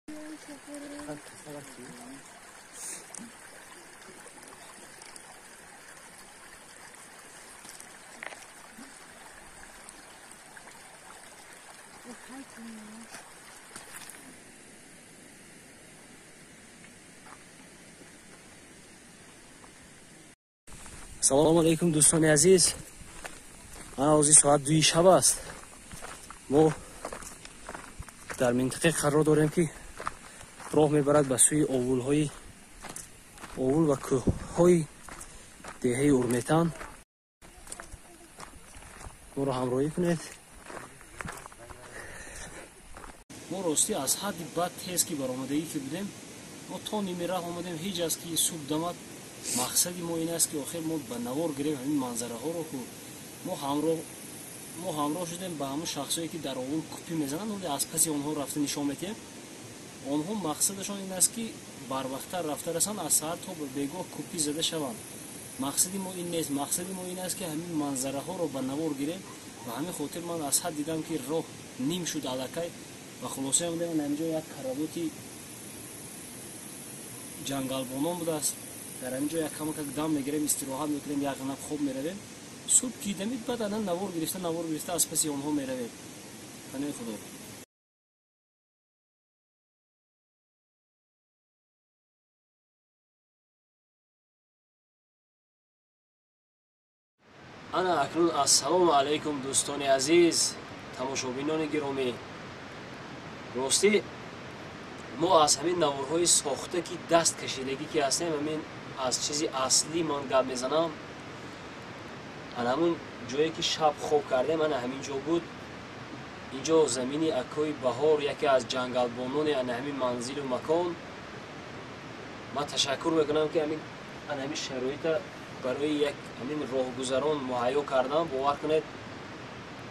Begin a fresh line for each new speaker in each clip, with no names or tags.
Салом алейкум, дӯстони азиз. Ана ҳозир соат 2 шаб аст. Мо дар минтақае қарор дорем, ки роҳ мебарад ба сӯи овулҳои овул ва кӯҳҳои деҳаи Урметан. Моро ҳамроҳӣ кунед. Мо ростӣ аз ҳадди бад тез ки баромадагӣ ки будем, мо то ними раҳ омадем, ҳеҷ аз ки субҳ дамад. Мақсади мо ин аст, ки охир мо ба навор гирем ҳамин манзараҳоро, ку мо ҳамроҳ шудем ба ҳамон шахсое, ки дар овул купӣ мезананд, оли аз паси онҳо рафта нишон метиҳем. Онҳо мақсадашон ин аст, ки барвақттар рафта расанд, аз саҳар то бегоҳ купӣ зада шаванд. Мақсади мо ин нест. Мақсади мо ин аст, ки ҳамин манзараҳоро ба навор гирем. Ба ҳамин хотир ман аз ҳад дидам, ки роҳ ним шуд аллакай. Ба хулоса омадем, ҳаминҷо як каравоти ҷангалбонон будааст. Дар ҳамин ҷо як камакак дам мегирем, истироҳат мекунем, як ғанаб хоб меравем. Субҳ ки дамид, баъд ана навор гирифта, навор гирифта аз паси онҳо меравем. Паноҳи Худо. Ана акнун ассалому алайкум, дӯстони азиз, тамошобинони гиромӣ. Ростӣ мо аз ҳамин наворҳои сохта, ки даст кашидагӣ ки ҳастем, ҳамин аз чизи аслӣ ман гап мезанам. Ана ҳамун ҷое, ки шаб хоб кардем, ана ҳамин ҷо буд. Инҷо замини акои Баҳор, яке аз ҷангалбонони ана ҳамин манзилу макон. Ман ташаккур мекунам, ки ана ҳамин шароита барои як ҳамин роҳгузарон муҳайё кардам. Бовар кунед,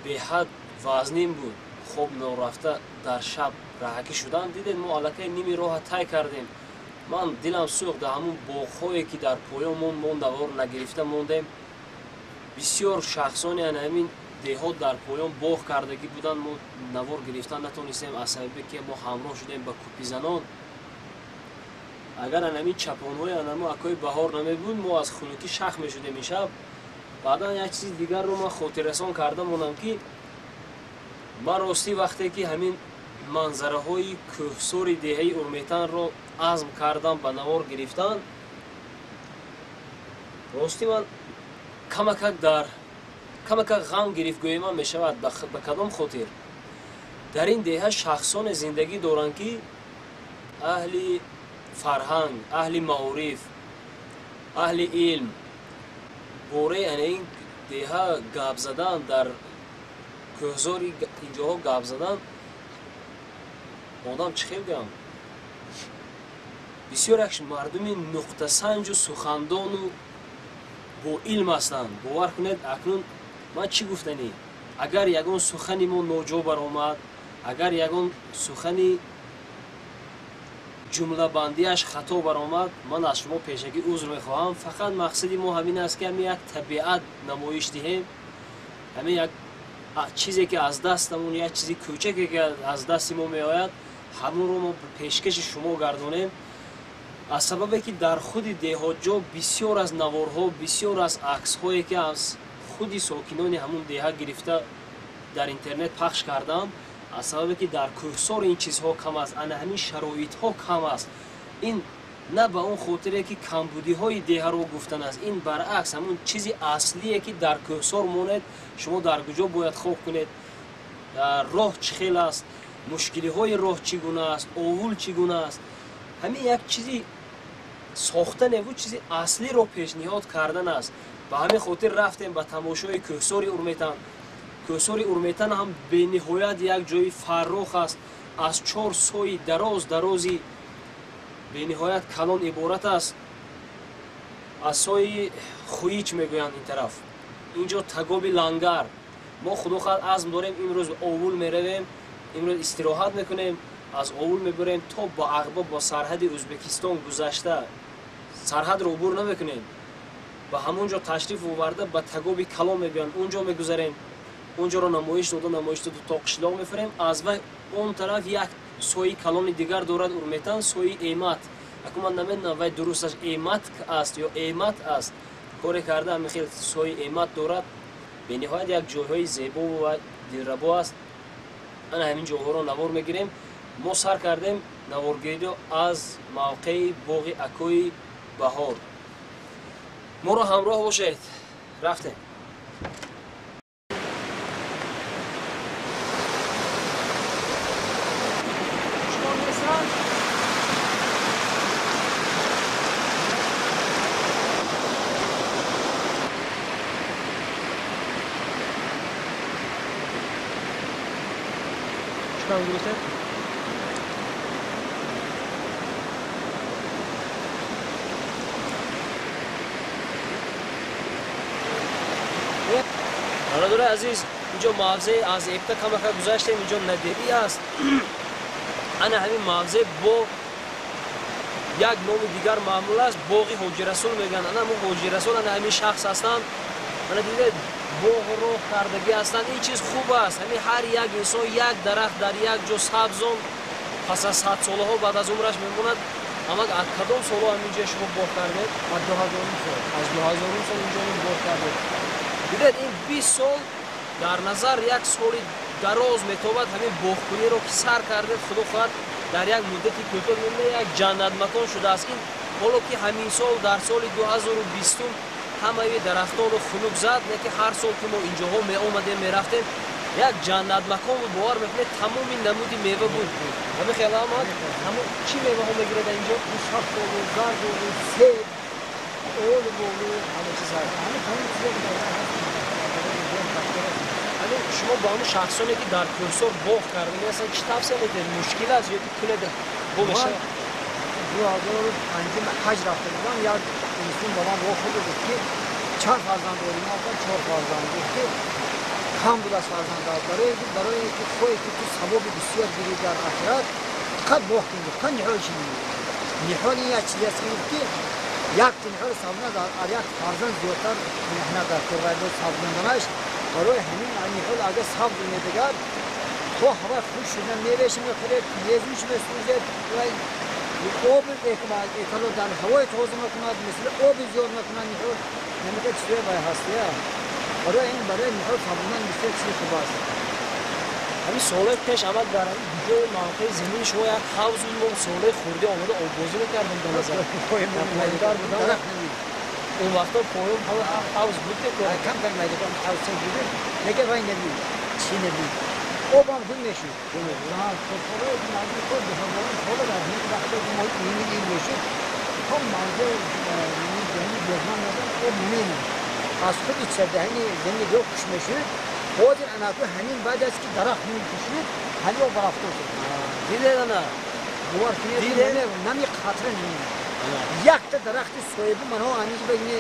беҳад вазнин буд хоб норафта дар шаб раҳакӣ шудан. Дидед, мо аллакай ними роҳа тай кардем. Ман дилам сӯхт, дар ҳамун боғҳое, ки дар поён монд, мо навор нагирифта мондем. Бисёр шахсони ана ҳамин деҳот дар поён боғ кардагӣ буданд, мо навор гирифтан натонистем, аз сабабе ки мо ҳамроҳ шудем ба кӯпизанон. Агар ана ҳамин чапонҳои анамо акои Баҳор намебуд, мо аз хунукӣ шах мешудем ин шаб. Баъдан як чизи дигарро ман хотиррасон карда монам, ки ман ростӣ вақте ки ҳамин манзараҳои кӯҳсори деҳаи Урметанро азм кардам ба навор гирифтан, ростӣ ман камакак ғам гирифт, гӯё ман мешавад. Ба кадом хотир? Дар ин деҳа шахсоне зиндагӣ доранд, ки аҳли фарҳанг, аҳли маориф, аҳли илм. Бораи ана ин деҳа гап задан, дар кӯҳзори инҷоҳо гап задан, одам чӣ хел гӯям, бисёр як мардуми нуқтасанҷу сухандону бо илм ҳастанд. Бовар кунед, акнун ман чӣ гуфтанӣ? Агар ягон сухани мо ноҷо баромад, агар ягон сухани ҷумлабандиаш хато баромад, ман аз шумо пешакӣ узр мехоҳам. Фақат мақсади мо ҳамин аст, ки ҳамин як табиат намоиш диҳем, ҳамин як чизе, ки аз дастамон, як чизи кӯчаке, ки аз дасти мо меояд, ҳамонро мо пешкаши шумо гардонем. Аз сабабе ки дар худи деҳотҷо бисёр аз наворҳо, бисёр аз аксҳое, ки аз худи сокинони ҳамун деҳа гирифта дар интернет пахш кардам, аз сабабе ки дар кӯҳсор ин чизҳо кам аст, ана ҳамин шароитҳо кам аст. Ин на ба он хотире, ки камбудиҳои деҳаро гуфтан аст, ин баръакс ҳамун чизи аслие, ки дар кӯҳсор монед, шумо дар куҷо бояд хоб кунед, роҳ чӣ хел аст, мушкилиҳои роҳ чӣ гуна аст, овул чӣ гуна аст. Ҳамин як чизи сохтаневу чизи аслиро пешниҳод кардан аст. Ба ҳамин хотир рафтем ба тамошои кӯҳсори Урметан. Кӯҳсори Урметан ҳам бениҳоят як ҷои фаррох аст, аз 4 сои дароз дарози бениҳоят калон иборат аст. Аз сои Хуич мегӯянд ин тараф, инҷо тагоби Лангар. Мо худо хоҳад азм дорем, имрӯз овул меравем, имрӯз истироҳат мекунем, аз овул мебарем то ба Ағба, бо сарҳади Ӯзбекистон гузашта, сарҳадро убур намекунем, ба ҳамон ҷо ташриф оварда ба тагоби Калон мебиёнд, он ҷо мегузарем, он ҷоро намоиш дода, намоиш дода то қишлоқ мефарем. Аз вай он тараф як сои калони дигар дорад Урметан, сои Эмат. Аку ман намедонам вай дурусташ Эмат аст ё Эмат аст. Коре карда ҳамин хел сои Эмат дорад. Бениҳоят як ҷойҳои зебо ва дилрабо аст. Ана ҳамин ҷойҳоро навор мегирем. Мо сар кардем наворгириро аз мавқеи боғи Акои Баҳор. Моро ҳамроҳ бошед. Рафтем. Чикор гирифтед? Бародарои азиз, инҷо мавзеъ аз эбта камака гузаштем, инҷо надерӣ аст. Ана ҳамин мавзеъ бо як номи дигар маъмул аст, боғи Ҳоҷи Расул мегӯянд. Ана мо Ҳоҷи Расул, ана ҳамин шахс ҳастанд. Ана дидед, боғро кардагӣ ҳастанд. Ин чиз хуб аст. Ҳамин ҳар як инсон як дарахт дар як ҷо сабзон, пас аз 100 солаҳо баъд аз умраш мемонад. Амак аз кадом солҳо ҳамин ҷо шумо боғ кардед?
Аз 2000 сол.
Аз 2000 сол инҷо боғ кардед. Дидед, ин 20 сол дар назар як соли дароз метобад. Ҳамин боғкуниро ки сар кардед, худо хоҳад дар як муддати кӯтоҳ мемонад, як ҷаннатмакон шудааст. Ин ҳоло ки ҳамин сол дар соли 2020 ҳамаи дарахтонро хунук зад, не ки ҳар сол ки мо инҷоҳо меомадем, мерафтем, як ҷаннатмакон буд. Бовар мекунед, тамоми намуди мева буд. Ҳамин хел омад. Ҳамон чӣ меваҳо мегиред инҷо?
Шафтолу, зардолу, себ, олуболу,
ҳама чиз ҳаст.
Ҳама тамоми чизҳо.
Ҳамин шумо ба ҳамон шахсоне ки дар кӯҳсор боғ кардагӣ ҳастанд, чӣ тавсия медиҳед? Мушкил аст ё ки кунед бо мешавад?
2005 ҳаҷ рафта будам, як инсон ба ман вохӯрд, гуфт ки чанд фарзанд дорӣ? Ман гуфтам 4 фарзанд. Гуфт ки кам будааст фарзандат. Барои ки хоҳӣ ки ту савоби бисёр гирӣ дар охират, фақат боғ кун, гуфт, фақат ниҳол чинӣ. Ниҳол ин як чизе аст ки гуфт ки як ниҳол сабзна дар як фарзанд зиёдтар меҳнат дар кор ва сабзонданаш. Барои ҳамин ниҳол агар сабз медигар, то ҳава хушк шуда мевааш мехӯред, мезунш месӯзед, об экало дар ҳавои тоза мекунад, мисли об зиёд мекунад ниҳол. Намега чизое вай ҳаст. Барои ин барои ниҳол сабзондан бисёр чизи хуб аст.
Ҳамин солҳои пеш амад дар ҷои мавқеи замини шумо як ҳавз буд, мо солҳои хурдӣ омада оббозӣ мекардем дар назар. Он вақто поён ҳавз буд
камтар майдон ҳавзча буд, лекин вай набуд, чӣ набуд. Обам гум мешуд. Солҳои наздик то 2000 сола дар ҳамин вақте ки моҳи июни ин мешуд, то мавзеи замини бегман меомад, об намемонд. Аз худи чардаҳани замини гӯ хуш мешуд. Ҳозир анаку ҳамин баъд аз ки дарахт мекушид, ҳамин об рафта шуд.
Дидед ана?
Бовар кунед, нами қатра намемонд. Якта дарахти соҳиби манҳо ҳамин ки бигне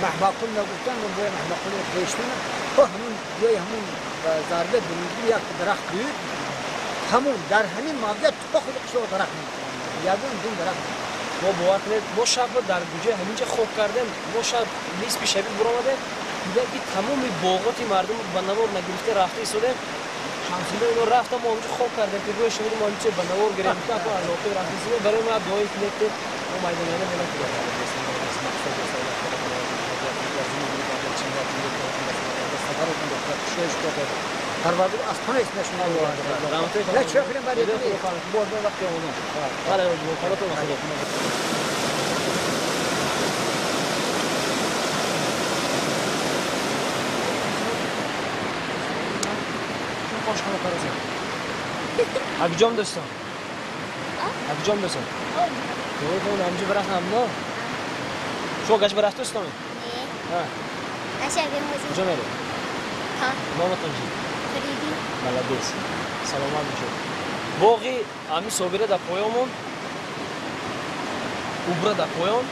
маҳбақул нагуфтан, бояд маҳбақули хештан, то ҳамун ҷои ҳамун зарба буридӣ якта дарахт буд, ҳамун дар ҳамин мавзеъ то худи қишлоқ дарахт мемонд. Ягон дун дарахт.
Мо бовар кунед, мо шаб дар гуҷаи ҳаминҷа хоб кардем, мо шаб нисфи шабӣ буромадем, дидем ки тамоми боғоти мардум ба навор нагирифта рафта истодем. Шамсулло ино рафта, мо онҷо хоб кардем, ки рӯи шуморо мо ҳаминҷо ба навор гирем. Аз охир рафта истодем. Барои мо дуои кунед ки мо майдонона
Парвардигор аз паноҳ нашуна. Не чӣ кунем барои
вақти омадан. Бале, панотон худо. Акҷом дӯстон? Акҷом дӯстон? Дӯстон ҳамҷо бирахтам, но? Шумо гашт бирафт дӯстон?
Не.
Куҷо меред? Номатон чӣ? Молодец. Саломат бошед. Боғи ҳамин Собира дар поёнмон, Убра дар поён,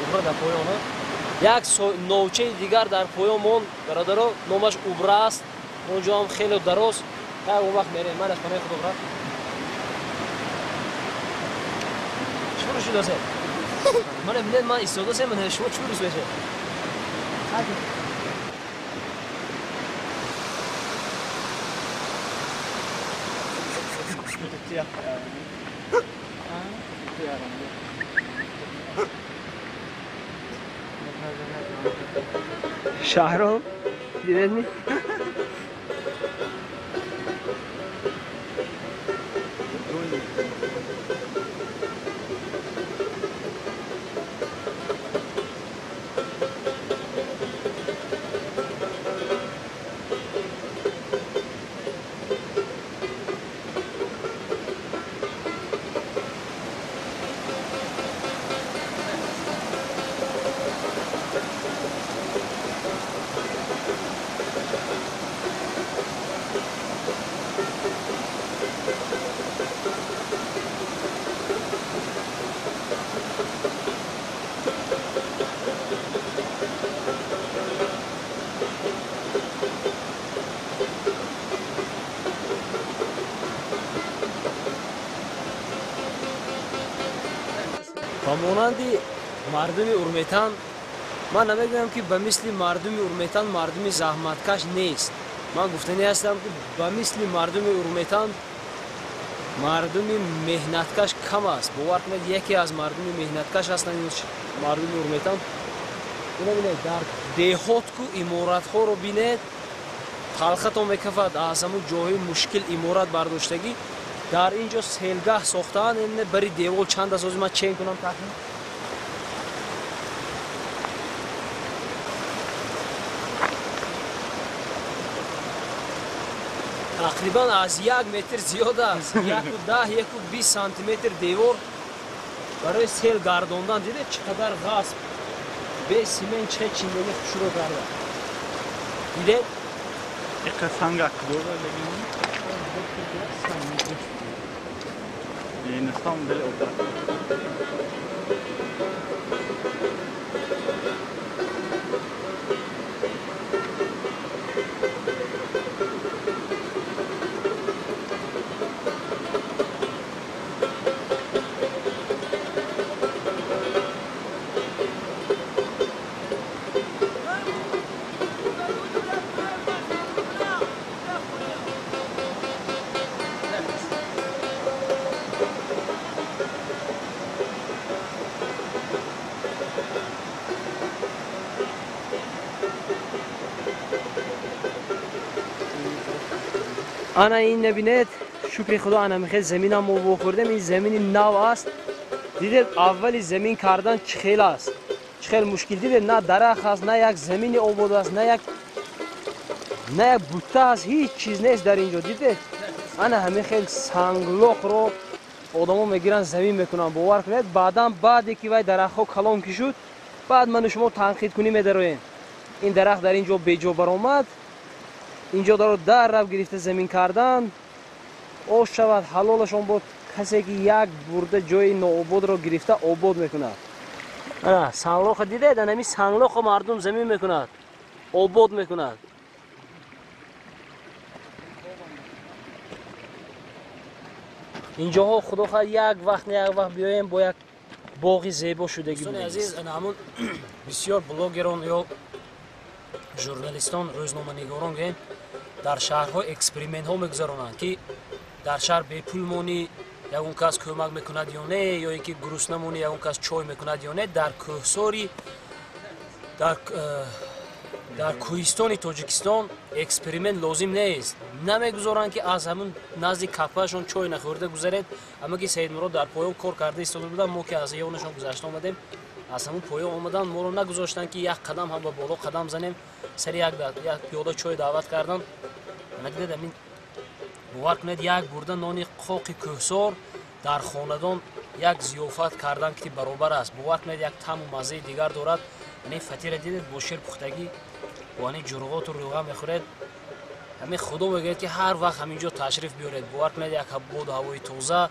Убра дар поён. Як новчаи дигар дар поён мон, бародаро, номаш Убра аст. Он ҷо ҳам хеле дароз. Он вақт мерем. Ман аз паноҳи Худо рафт. Чӣ шудосе? Мана бинед, ман истодасем, мана шумо чӣ рӯз мешед? Шаҳром дидедми? Ба монанди мардуми Урметан, ман намегӯям, ки ба мисли мардуми Урметан мардуми заҳматкаш нест. Ман гуфтанӣ ҳастам, ки ба мисли мардуми Урметан мардуми меҳнаткаш кам аст. Бовар кунед, яке аз мардуми меҳнаткаш ҳастанд мардуми Урметан. Ина бинед, дар деҳот ку иморатҳоро бинед, талхатон мекафад аз ҳамун ҷоҳои мушкил иморат бардоштагӣ. Дар ин ҷо селгаҳ сохтаанд, бари девол чанд аст, ҳозир ман чен кунам тахмин. Тақрибан аз 1 метр зиёд аст, 1,10, 1,20 сантиметр девор барои сел гардондан. Дидед чӣ қадар ғасб, бе симент чӣ чиндагӣ хушро карда. Дидед?
Иқа сангак дора, лекин Det är nästan väldigt ofta.
Ана ин набинед, шукри худо, ана михел заминам мо вохӯрдем. Ин замини нав аст. Дидед, аввали замин кардан чӣ хел аст, чӣ хел мушкил. Дидед, на дарахт аст, на як замини обод аст, на як бутта аст, ҳеҷ чиз нест дар ин ҷо. Дидед, ана ҳамин хел санглоқро одамо мегиранд, замин мекунанд. Бовар кунед, баъдан баъде ки вай дарахтҳо калон ки шуд, баъд ману шумо танқидкунӣ медароем. Ин дарахт дар ин ҷо беҷо баромад, инҷо даро дар раб гирифта замин кардан. Ош шавад, ҳалолашон бод, касе ки як бурда ҷои ноободро гирифта обод мекунад. Ана санглоқа дидед, ана ҳамин санглоқо мардум замин мекунад, обод мекунад. Инҷоҳо худо хоҳад як вақт на як вақт биёем бо як боғи зебо шудагӣ. Дӯстони азиз, ана ҳамун бисёр блогерон ё журналистон, рӯзноманигорон гӯем, дар шаҳрҳо экспериментҳо мегузаронанд, ки дар шаҳр бепул монӣ ягон кас кӯмак мекунад ё не, ё ин ки гурусна монӣ ягон кас чой мекунад ё не. Дар кӯҳсори, дар кӯҳистони Тоҷикистон эксперимент лозим нест. Намегузоранд, ки аз ҳамун назди кафаашон чой нахӯрда гузаред. Аммо ки Саидмурод дар поён кор карда истода буданд, мо ки аз ёнашон гузашта омадем, аз ҳамун поён омадан моро нагузоштанд, ки як қадам ҳам ба боло қадам занем. Сари як пиёла чой даъват карданд. Ана дидед, ҳамин бовар кунед, як бурда нони қоқи кӯҳсор дар хонадон як зиёфат кардан ки баробар аст. Бовар кунед, як таъму маззаи дигар дорад. Ани фатира дидед, бо шир пухтагӣ, бо ани ҷурғоту рӯға мехӯред. Ҳамин худо мегӯяд, ки ҳар вақт ҳамин ҷо ташриф биёред. Бовар кунед, як боду ҳавои тоза.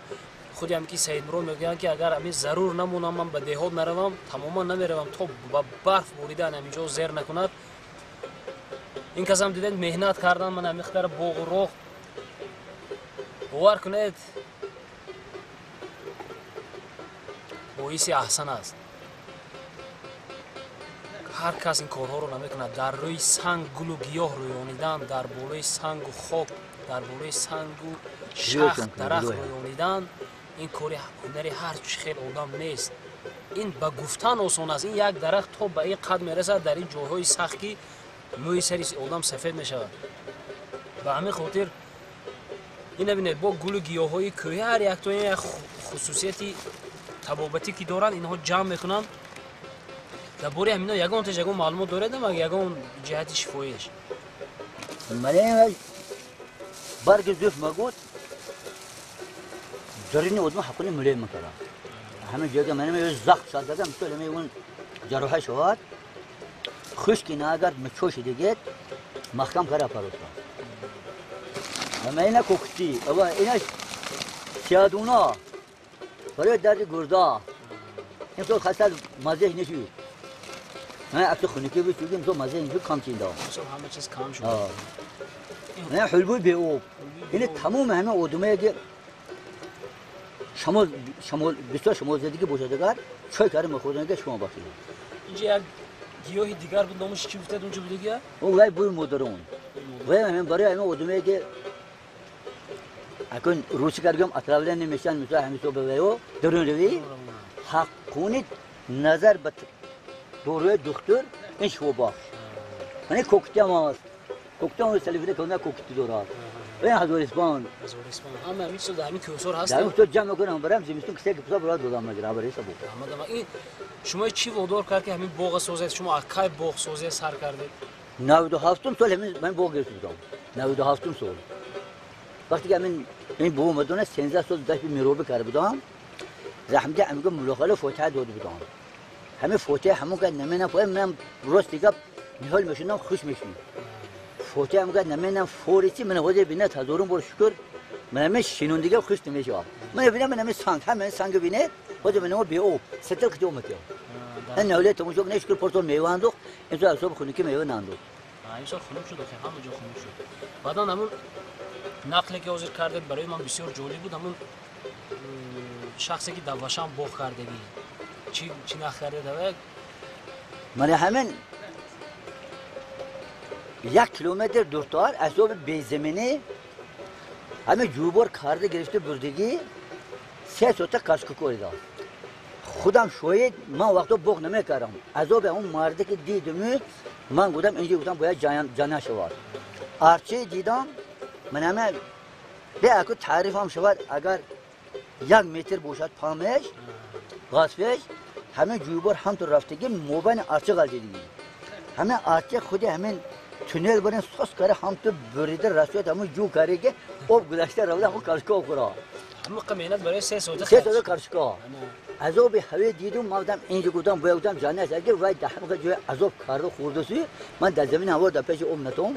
Худи ҳам ки Саидмурод мегӯянд, ки агар ҳамин зарур намонам, ман ба деҳот наравам, тамоман намеравам, то ба барф боридан ҳамин ҷо зер накунад. Ин касам дидед, меҳнат кардан, ман ҳамин қадар боғу роғ. Бовар кунед, боиси аҳсан аст. Ҳар кас ин корҳоро намекунад. Дар рӯи санг гулу гиёҳ рӯёнидан, дар болои сангу хок Дар бораи сангу шах дарахт рӯёнидан ин кори ҳунари ҳар хел одам нест. Ин ба гуфтан осон аст. Ин як дарахт то ба ин қад мерасад, дар ин ҷойҳои сахт ки мӯи сари одам сафед мешавад. Ба ҳамин хотир ина бинед, бо гулу гиёҳҳои кӯҳӣ ҳар якто як хусусияти табобатӣ ки доранд, инҳо ҷамъ мекунанд. Дар бораи ҳамино ягон таш ягон маълумот доред, ягон ҷиҳати шифоиаш?
Барги зуф магуд дарини одам ҳаққони мулоим мекард. Ҳамин ҷойга манам захм шад дадам, мисол ҳамин он ҷароҳа шавад, хушки на агар мучоши дигед маҳкам кара пароста. Ама ина кокти, ава ина сиядуна барои дарди гурда. Имсол хаста мазеҳ нешуд. Ман акси хунукӣ буд, чунки имсол мазеҳ нешуд, кам чинда.
Имсол ҳама чиз кам шуд.
Не ҳулбуи беоб. Ини тамоми ҳама одамое ки шамол шамол бисёр шамолзадагӣ бошад, агар чой карда мехӯрдан, шумо бахшид.
Инҷа як гиёҳи дигар буд, номаш чӣ гуфтед, унҷа будагия?
О, вай бӯи модарон. Вай ҳамин барои ҳамин одамое ки акун русӣ кардгам отравление мешаванд, мисол ҳамин ба вайо дарунравӣ ҳаққони назар ба доруи духтур ин шифобахш. Мани коктиам аст. Коктиам салифида кона кокти дорад. Ин ҳазорисбон.
Ҳазорисбон. Ҳама ҳамин чизо дар ҳамин кӯҳсор ҳаст.
Дар ҳамин ҷамъ мекунам, барам зимистон кисе ки пуса барад додам мегирам, барои сабу.
Ин шумо чӣ водор кард ки ҳамин боғ созед? Шумо аз кай боғ созия сар кардед?
97 сол ҳамин ман боғ гирифта будам. 97 сол. Вақте ки ҳамин ин бобо мадона 13 сол дашт миробӣ карда будам, раҳмати амига мулохала фотиҳа дода будам. Ҳамин фотиҳа ҳамон кад намена фоя, манам рост дига ниҳол мешунам, хуш мешунам. Фотиҳа ҳамон кад наменам форичи, ман ҳозир бинад ҳазорум бор шукр, ман ҳамин шинондига хуш намешавам. Ман бинам, ман ҳамин санг, ҳамин санг бинед, ҳозир ман беоб, сетел кити омад. Ин навле тамошо кунед, шукр порсол мева андохт, имсол ҳисоби хунукӣ мева наандохт.
Имсол хунук шуд, охи ҳама ҷо хунук шуд. Баъдан ҳамун нақле ки ҳозир кардед барои ман бисёр ҷолиб буд, ҳамун шахсе ки дар Вашан боғ кардагӣ. Чӣ нақл кардед ава?
Ман ҳамин 1 километр дуртар ҳисоби безаминӣ ҳамин ҷӯйбор карда гирифта бурдагӣ 3 соата кашку корида. Худам шоҳид, ман вақто боғ намекардам. Азоби ҳамун марде ки дидуму ман гуфтам инҷо гуфтам бояд ҷана шавад. Арче дидам, ман ҳама беаку таърифам шавад, агар 1 метр бошад памеш, ғасфеш, ҳамин ҷӯйбор ҳамтур рафтагӣ мобайни арча ғалтидагӣ. Ҳамин арча худи ҳамин туннел барин сос кара ҳамтур бурида расояд ҳамун ҷӯ каре ки об гузашта равда ҳамун каршка об хӯра.
Ҳамин қа меҳнат барои 3 соата.
3 соата каршка. Азоби ҳаве дидум, ман гуфтам инҷо гуфтам бояд гуфтам ҷана аст. Агар вай дар ҳамин ҷои азоб карда хӯрдасӣ, ман дар замини ҳаво дар пеши об натавом.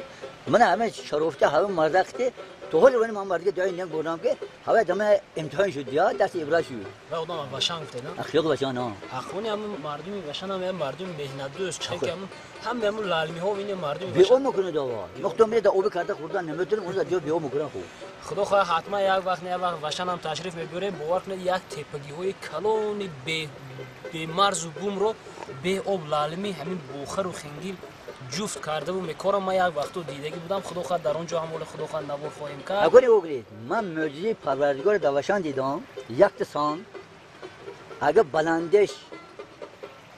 Ман ҳамин шарофта ҳаве мардақти то ҳол вани ман мардига ҷои нек бурдам ки ҳаве дама имтиҳон шуд, я даст ибрат шуд.
Ва одам Вашан гуфтед, на?
Ахлоқ Вашан, а.
Ҳаққони ҳамун мардуми Вашан ҳам як мардуми меҳнатдӯст, чӣ ки ҳамун ҳама ҳамун лалмиҳо ин мардуми
Беоб мекунад ова. Мухтом меда оби карда хӯрдан наметавонем, он ҷо беоб мекунад хуб.
Худо хоҳад ҳатман як вақт на як вақт Вашан ҳам ташриф мебарем. Бовар кунед, як теппагиҳои калони бемарзу бумро беоб лалми ҳамин бухару хингил ҷуфт карда бу мекорам. Ман як вақто дидагӣ будам. Худо хоҳад дар он ҷо ҳам ҳоле худо хоҳад навор хоҳем кард.
Агар огред, ман мӯъҷизаи Парвардигор дар Вашан дидам. Якта сан агар баландеш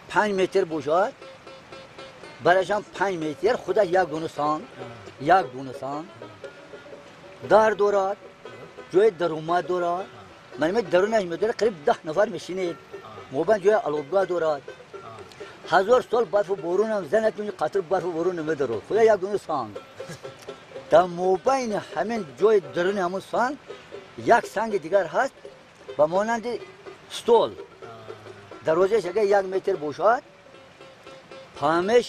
5 метр бошад, барашам 5 метр, худаш як дуна сан, як дуна сан дар дорад, ҷои даромад дорад. Ман дарунаш медорад қариб 10 нафар мешинед. Мобайн ҷои алобгоҳ дорад. 1000 сол барфу борунам занад, қатр барфу борун намедарод. Худо як дуна санг. Дар мобайни ҳамин ҷои даруни ҳамун санг як санги дигар ҳаст ба монанди стол. Дарозааш агар 1 метр бошад, памеш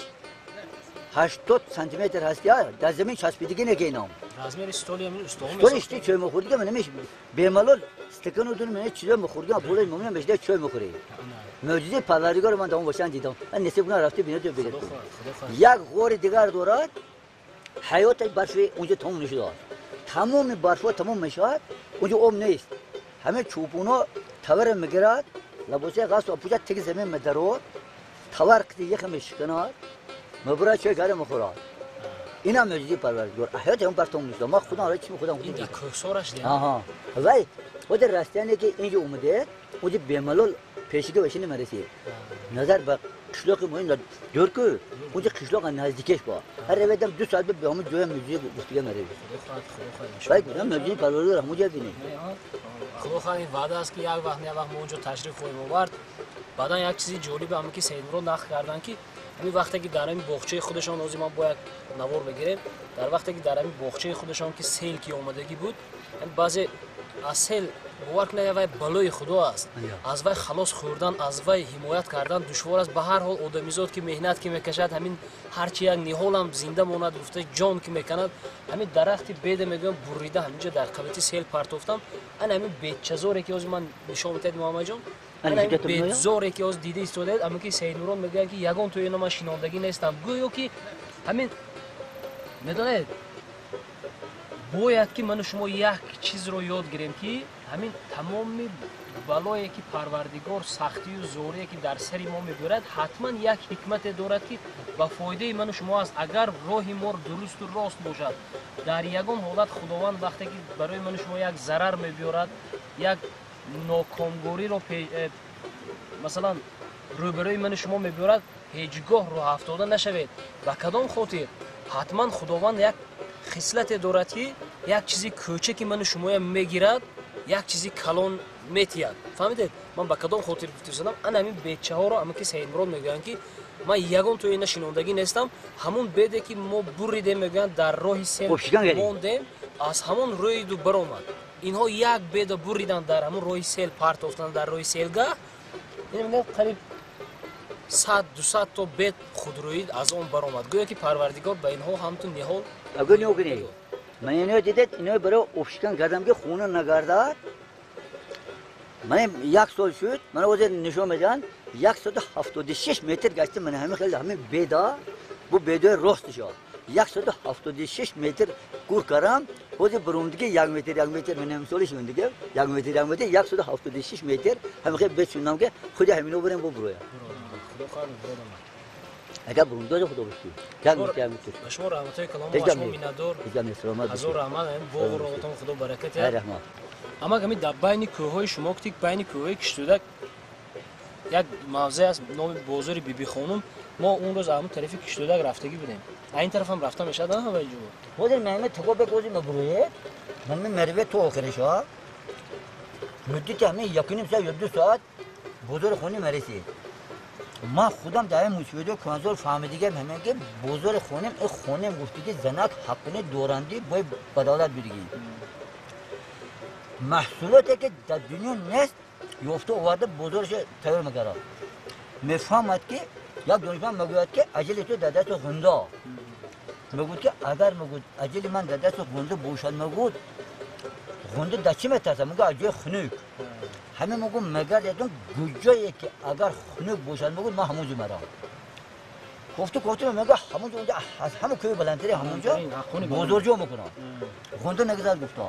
80 сантиметр ҳаст, дар замин часпидагӣ накунам.
Размери столи ҳамин устоло
Столи шти чой мехӯрдига, ман намеш бемалол стакану дун ман чизо мехӯрдига, пулаш мумина мешда чой мехӯрӣ. Мӯъҷизаи Парвардигор ман дар он Вашан дидам. Ман насиб кунам рафти бинед бигиред. Як ғори дигар дорад, ҳаёташ барфи унҷо тамом нашудааст. Тамоми барфҳо тамом мешавад, унҷо об нест. Ҳама чӯпоно тавара мегирад, лабосаи ғасу пӯча теги замин медарод, тавар қити яха мешиканад, мебурад чой кара мехӯрад. Инам мӯъҷизаи Парвардигор. Ҳаёт ҳам партом нест. Ма худам ара чим худам.
Ин дар кӯҳсораш де.
Аҳа. Вай, худи растяне ки инҷо омаде, худи бемалол пешига вашини мерасид. Назар ба қишлоқи мо ин дур ку, худи қишлоқ наздикеш ба. Ҳар реведам 2 соат ба ҳамон ҷоя мӯъҷиза гуфтига меравид. Вай, гуфтам мӯъҷизаи Парвардигор ҳамон ҷо бинед.
Худо хоҳад ин ваъда аст ки як вақт не як вақт мо онҷо ташриф хоҳем овард. Баъдан як чизи ҷолиб ҳам ки Саидмурод нақл карданд ки ҳамин вақте ки дар ҳамин боғчаи худашон ҳозир ман бояд навор бигирем, дар вақте ки дар ҳамин боғчаи худашон ки сел ки омадагӣ буд, баъзе аз сел бовар кунед вай балои Худо аст. Аз вай халос хӯрдан, аз вай ҳимоят кардан душвор аст. Ба ҳар ҳол одамизод ки меҳнат ки мекашад, ҳамин ҳарчи як ниҳолам зинда монад гуфта ҷон ки меканад, ҳамин дарахти беда мегӯям бурида ҳаминҷа дар қабати сел партофтам. Ана ҳамин бедчазоре ки ҳозир ман нишон медиҳад Муҳаммадҷон, бедзоре ки ҳозир дида истодаед, аммо ки Саидмурод мегӯянд ки ягон тои ино ман шинондагӣ нестам. Гӯё ки ҳамин медонед, бояд ки ману шумо як чизро ёд гирем ки ҳамин тамоми балое ки Парвардигор сахтию зорие ки дар сари мо мебиёрад, ҳатман як ҳикмате дорад ки ба фоидаи ману шумо аст. Агар роҳи мо дурусту рост бошад, дар ягон ҳолат Худованд вақте ки барои ману шумо як зарар мебиёрад, як нокомгориро масалан рӯбарӯи ману шумо мебиёрад, ҳеҷ гоҳ роҳафтода нашавед. Ба кадом хотир? Ҳатман Худованд як хислате дорад ки як чизи кӯчаки ману шумоя мегирад, як чизи калон метиҳад. Фаҳмидед? Ман ба кадом хотир гуфтусадам? Ана ҳамин бедчаҳоро ама ки Саидмурод мегӯянд ки ман ягон тои нашинондагӣ нестам, ҳамон беде ки мо буридем мегӯянд дар роҳи сел мондем, аз ҳамон рӯиду баромад. Инҳо як беда буриданд дар ҳамон роҳи сел партофтанд дар роҳи селгаҳ. Ин мегӯянд қариб 100-200 то бед худрӯид аз он баромад. Гӯё ки Парвардигор ба инҳо ҳамтун ниҳол.
Агар нигоҳ кунед, ман ино дидед, ино барои обшикан кардам ки хона нагардад. Ман як сол шуд, ман ҳозир нишон медиҳам, 176 метр гаштам, ман ҳамин хел ҳамин беда, бу бедои рост шуд. 176 метр кур кардам, ҳозир баромдиги 1 метр, 1 метр, ман ҳамин соли шуд, 1 метр, 1 метр, 176 метр, ҳамин хел бед шудам ки худи ҳамино бурем бу буроя.
Худо хоҳад буродам.
Агар бурумдода Худо бошад. 1 метр, 1 метр.
Ба шумо раҳматҳои калом, ба шумо миннатдор. Ҳазор раҳмат, ҳамин боғу роғотон Худо баракат диҳад.
Раҳмат.
Аммо ҳамин дар байни кӯҳҳои шумо ки байни кӯҳҳои Киштудак як мавзеъ аст номи бозори Бибихонум. Мо он рӯз ҳамон тарафи Киштудак рафтагӣ будем. А ин тараф ҳам рафта мешавад ҳа вай ҷо?
Ҳозир ман тиго бегӯзи мабурӯед. Ман меравед то охирашо. Муддати ҳамин 1.5 соат ё 2 соат бозори хони мерасид. Ман худам дар ин мушоҳида консол фаҳмидигам ҳамин ки бозори хонем э хонем гуфтиги занак ҳаққини доранди бой бадалат будиги. Маҳсулоте ки дар дунё нест ёфта оварда бозораш тайёр мекард. Мефаҳмад ки як донишманд мегӯяд ки аҷали ту дар дасти ғунда. Мегӯяд ки агар мегӯяд аҷали ман дар дасти ғунда бошад, мегӯяд ғунда дар чӣ метарсад? Мегӯяд аз ҷои хунук. Ҳамин мегӯям мегардедум куҷое ки агар хунук бошад, мегӯяд ман ҳамон ҷо меравам. Кофту кофту мегӯяд ҳамон ҷо аз ҳама кӯҳи баландтари ҳамон ҷо бозорҷо мекунам. Ғунда нагузард гуфта.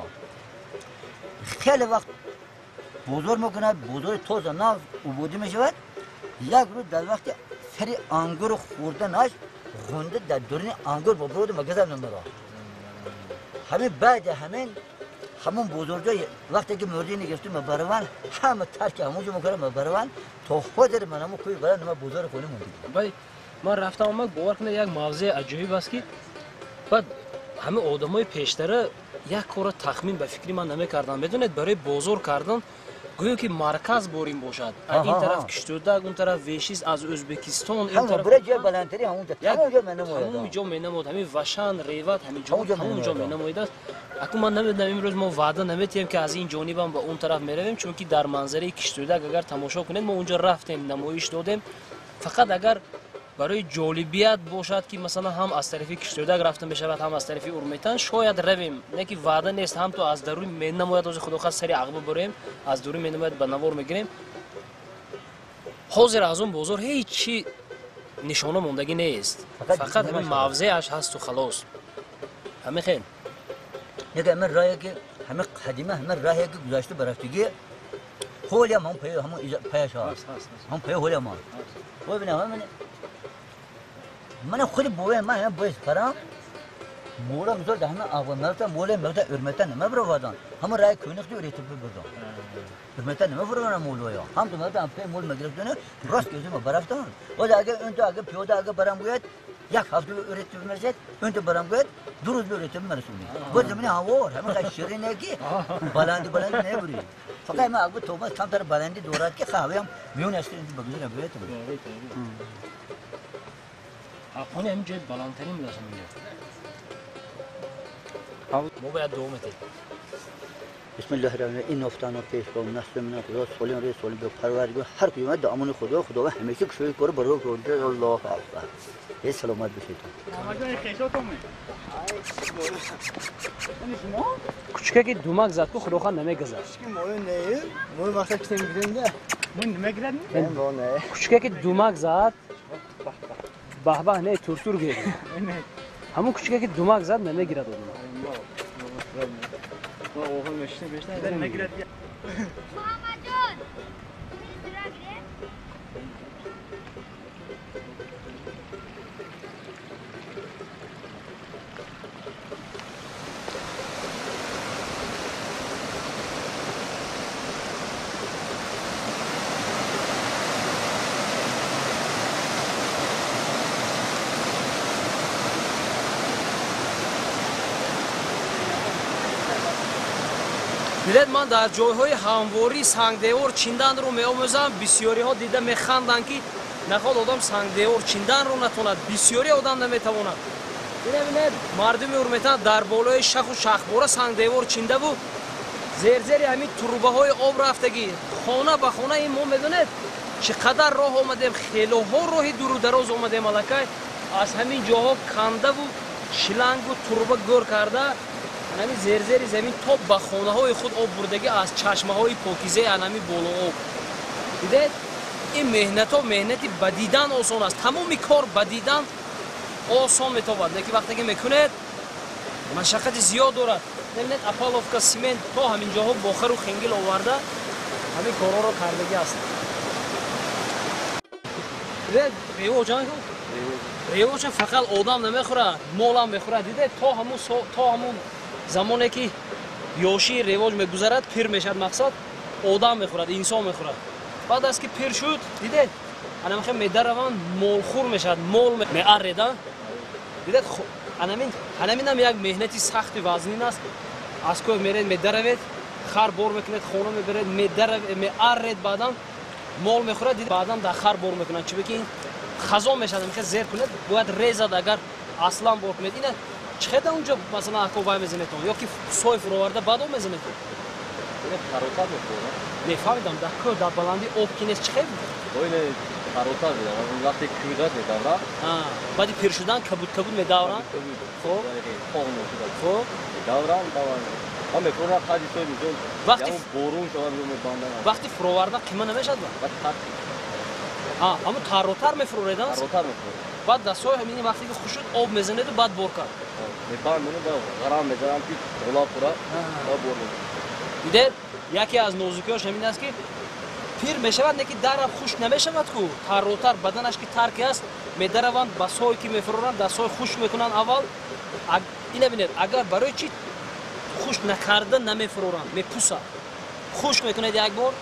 Хеле вақт бозор мекунад, бозори тоза нав убодӣ мешавад. Як рӯз дар вақти сари ангур хӯрданаш ғунда дар дуруни ангур бо буроду магазар намеравад. Ҳамин баъди ҳамин ҳамон бозорҷо вақте ки мурдини гирифту мебараванд, ҳама тарки ҳамон ҷо мекунанд, мебараванд то ҳозир ман ҳамон кӯҳи баланд нама бозори хонӣ мондагӣ.
Баъд ман рафтам омад, бовар кунед як мавзеи аҷоиб аст ки баъд ҳамин одамои пештара як корро тахмин ба фикри ман намекарданд. Медонед, барои бозор кардан гӯё ки марказ борин бошад. Ин тараф Киштудак, он тараф Вешиз аз Ӯзбекистон, ин тараф
ҷои баландтари ҳамон ҷо менамояд.
Ҳамон ҷо менамояд, ҳамин Вашан, Реват, ҳамин ҷо ҳамон ҷо менамояд. Акун ман намедонам имрӯз мо ваъда наметиҳем ки аз ин ҷонибам ба он тараф меравем, чунки дар манзараи Киштудак агар тамошо кунед, мо онҷо рафтем, намоиш додем. Фақат агар барои ҷолибият бошад ки масалан ҳам аз тарафи Киштудак рафта мешавад, ҳам аз тарафи Урметан, шояд равем. Не ки ваъда нест, ҳам то аз даруни менамояд, ҳозир Худо хоҳад сари ағба бароем, аз дуруни менамояд ба навор мегирем. Ҳозир аз он бозор ҳеҷ чи нишона мондагӣ нест, фақат ҳамин мавзеаш ҳасту халос. Ҳамин хел.
Нега ҳамин роҳе ки ҳамин қадима ҳамин роҳе ки гузашта барафтагӣ ҳолиам ҳамон паё ҳамон паяш ҳаст, ҳамон паё ҳолиам ҳаст. Бибинам ҳамин ман худи бобои ман ҳам боис парам Мола мисол дар ҳама афғон мола мисол урмата нама баровардан. Ҳама рай кӯнихти уретиб бурдан. Урмата нама баровардан молоя. Ҳам ту мисол пей мол мегирифтан, рост көзима барафтан. Оз агар он ту агар пиёда агар барам гӯяд, як ҳафта уретиб мерасад, он ту барам гӯяд, ду рӯз уретиб мерасонӣ. Боз замини ҳавор, ҳама қай ширине ки баланди баланди набурӣ. Фақат ма агар тоба камтар баланди дорад ки қаҳваям миён аст ба гузара бояд.
Ҳаққони ҳамин ҷои баландтарин будааст ҳаминҷо. Мо бояд дуо метем.
Бисмиллаҳир-раҳмонир-раҳим. Ин нафтано пешво наср мина Худо солим ре солим бе парвардигор ҳар ки омад амони Худо Худованд ҳамеша кушои кор баро кунад. Аллоҳу акбар. Эй саломат бошед.
Кучкаки думак зад ку Худохан намегазад. Кучкаки думак зад баҳбаҳ не туртур гирд. Ҳамон кучкаки думак зад намегирад одам.
Муҳаммадҷон,
Дидед ман дар ҷойҳои ҳамворӣ сангдевор чинданро меомӯзам. Бисёриҳо дида механданд ки наход одам сангдевор чинданро натонад. Бисёри одам наметавонад. Бинед, мардуми Урметан дар болои шаху шахбора сангдевор чиндаву зерзери ҳамин турбаҳои об рафтагӣ. Хона ба хона ин мо медонед чӣ қадар роҳ омадем, хелоҳо роҳи дуру дароз омадем аллакай. Аз ҳамин ҷоҳо кандаву шлангу турба гӯр карда ҳамин зерзери замин то ба хонаҳои худ об бурдагӣ аз чашмаҳои покизаи анами болооб. Дидед, ин меҳнатҳо меҳнати ба дидан осон аст. Тамоми кор ба дидан осон метобад, лекин вақте ки мекунед машаққати зиёд дорад. Бибинед, апаловка, симент то ҳамин ҷоҳо бо хару хингил оварда ҳамин корҳоро кардагӣ аст. Дидед, ревоҷан фақат одам намехӯрад, молам мехӯрад. Дидед, то ҳамун замоне ки ёшии ревоҷ мегузарад, пир мешавад, мақсад одам мехӯрад, инсон мехӯрад. Баъд аз ки пир шуд, дидед, анамихе медараванд, молхӯр мешавад, мол меарреда. Дидед, ҳанаминам як меҳнати сахти вазнин аст. Аз кӯҳ меред, медаравед, хар бор мекунед, хона мебаред, меарред, баъдан мол мехӯрад, баъдан дар хар бор мекунанд. Чунки ин хазон мешавад, амихе зер кунед, бояд резад, агар аслан бор кунед. Ина чӣ хеда унҷо масалан ако вай мезанетон ё ки сой фуроварда баъд об мезанетон?
Таротар мефурорам.
Мефаҳмидам, дар кӯҳ дар баландӣ об ки нест, чӣ хел?
Оине таротар медаврам, вақте кӯдак медаврам.
Баъди пир шудан кабуд кабуд медаврам. Хоб?
Оғ мешудад.
Хоб?
Медаврам, даврам. Ман мефурорам қади сой мизол.
Вақти
борун шавад мебандам.
Вақти фуровардан қима намешавад ба?
Баъд тар.
Ҳамун таротар мефуроредам?
Таротар мефурорам.
Баъд дар сой ҳамин вақте ки хушуд об мезанеду баъд бор кард.
Мебандам ва ғарам мезанам ки тола пура ва бор мезанам.
Дидед, яке аз нозукиҳош ҳамин аст ки пир мешавад, не ки дарам хушк намешавад ку. Таротар баданаш ки тарки аст, медараванд ба сой ки мефуроранд, дар сой хушк мекунанд аввал. Ина бинед, агар барои чӣ хушк накарда намефуроранд, мепусад. Хушк мекунед як бор,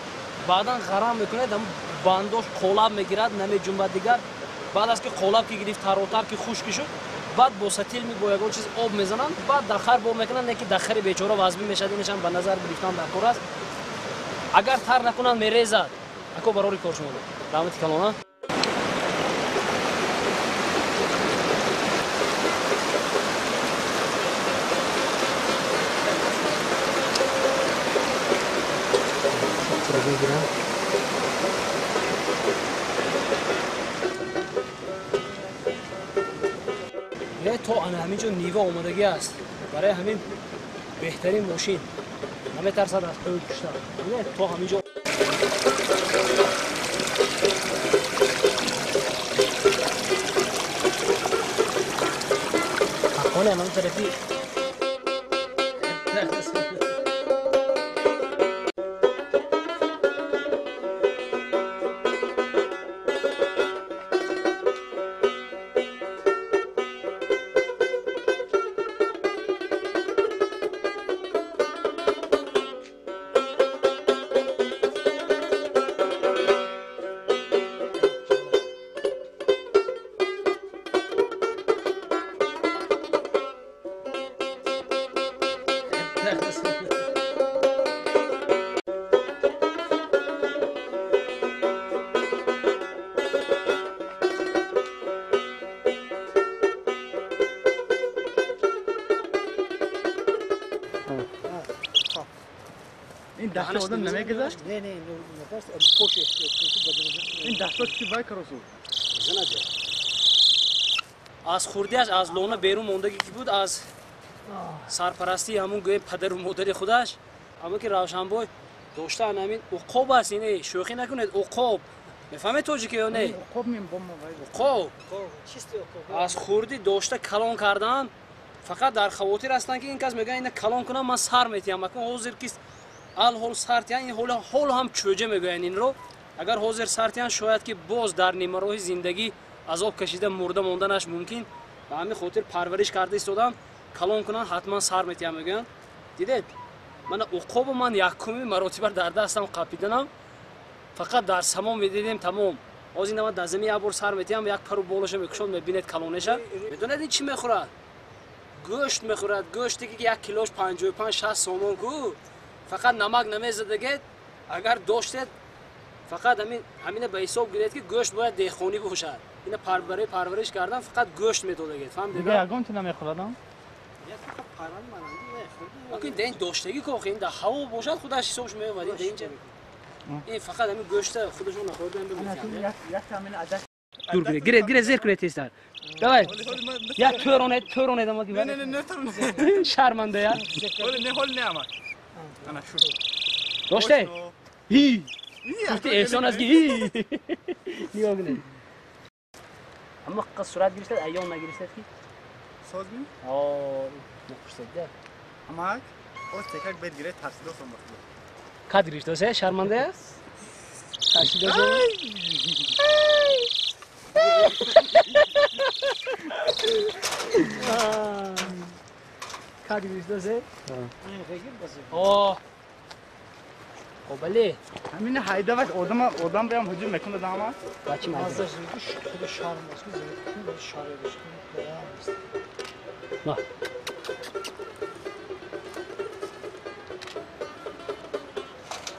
баъдан ғарам мекунед, ҳамун бандош қолаб мегирад, намеҷунбад дигар. Баъд аз ки қолаб ки гирифт, таротар ки хушк шуд, баъд бо сатил бо ягон чиз об мезананд, баъд дар хар бор мекунанд, не ки дар хари бечора вазмин мешавад. Инашам ба назар гирифтан дар кор аст. Агар тар накунанд мерезад. Ако барори кор шумо. Раҳмати калона. То ана ҳамин ҷо нива омадагӣ аст. Барои ҳамин беҳтарин мошин наметарсад аз ӯ кушта. То ҳамин ҷо ҳаққони анам тарафи
даста одам намегузашт?
Не, не, натарс, пош эҳтиёт кун ки бадан.
Ин даста чӣ вай каросу?
Занад. Аз хурдиаш аз лона берун мондагӣ ки буд, аз сарпарастии ҳамун гӯем падару модари худаш, ҳамон ки Равшанбой доштан ҳамин уқоб аст, ине шӯхӣ накунед, уқоб. Мефаҳмед тоҷикӣ ё не?
Уқоб мем бо мо вай.
Уқоб. Аз хурдӣ дошта калон кардан, фақат дар хавотир ҳастанд ки ин кас мегӯяд ина калон кунам ман сар метиҳам. Акун ҳозир ки алҳол сар тиҳанд, ин ҳол ҳам чӯҷа мегӯянд инро. Агар ҳозир сар тиҳанд, шояд ки боз дар нимароҳи зиндагӣ азоб кашида мурда монданаш мумкин. Ба ҳамин хотир парвариш карда истодан, калон кунанд ҳатман сар метиҳам мегӯянд. Дидед? Мана уқобу ман якуми маротиба дар дастам қапиданам, фақат дар само медидем тамом. Ҳозир ина ман дар замин як бор сар метиҳам, як пару болаша мекушод, мебинед калонеша. Медонед ин чӣ мехӯрад? Гӯшт мехӯрад. Гӯште ки як килош 55-60 сомон ку, фақат намак намезадагед. Агар доштед, фақат ҳамина ба ҳисоб гиред ки гӯшт бояд деҳқонӣ бошад. Ина барои парвариш кардан фақат гӯшт медодагед. Фаҳмидед?
Дига ягон чи намехӯрад?
Акун ин доштагӣ ко, ин дар ҳаво бошад худаш ҳисобш меомад. Ин инҷа ин фақат ҳамин гӯшта худашон нахӯрда бимехӯрад. Дур гиред, гиред, гиред, зер кунед тезтар. Давай. Я тӯронед, тӯронед ама.
Не, не, не, тӯронед.
Шарманда я.
Ҳоли не, ҳоли не ама. Ана шу.
Доште? Ҳи. Гуфти эҳсон аст ки ҳи. Нигоҳ кунед. Аммо қаз сурат гирифтад, айён нагирифтад ки?
Соз ми?
О, нақушсад да.
Амак, оз текак бед гиред тарсидосон ба худо.
Кад гирифтосе, шарманда аст? Тарсидосе? Кад гирифтосе? О. Хоб, бале.
Ҳамин ҳайдаваш одам биям ҳуҷум мекунад ама.
Бачи
маззаш худ шарм аст, ки шарм аст.
На.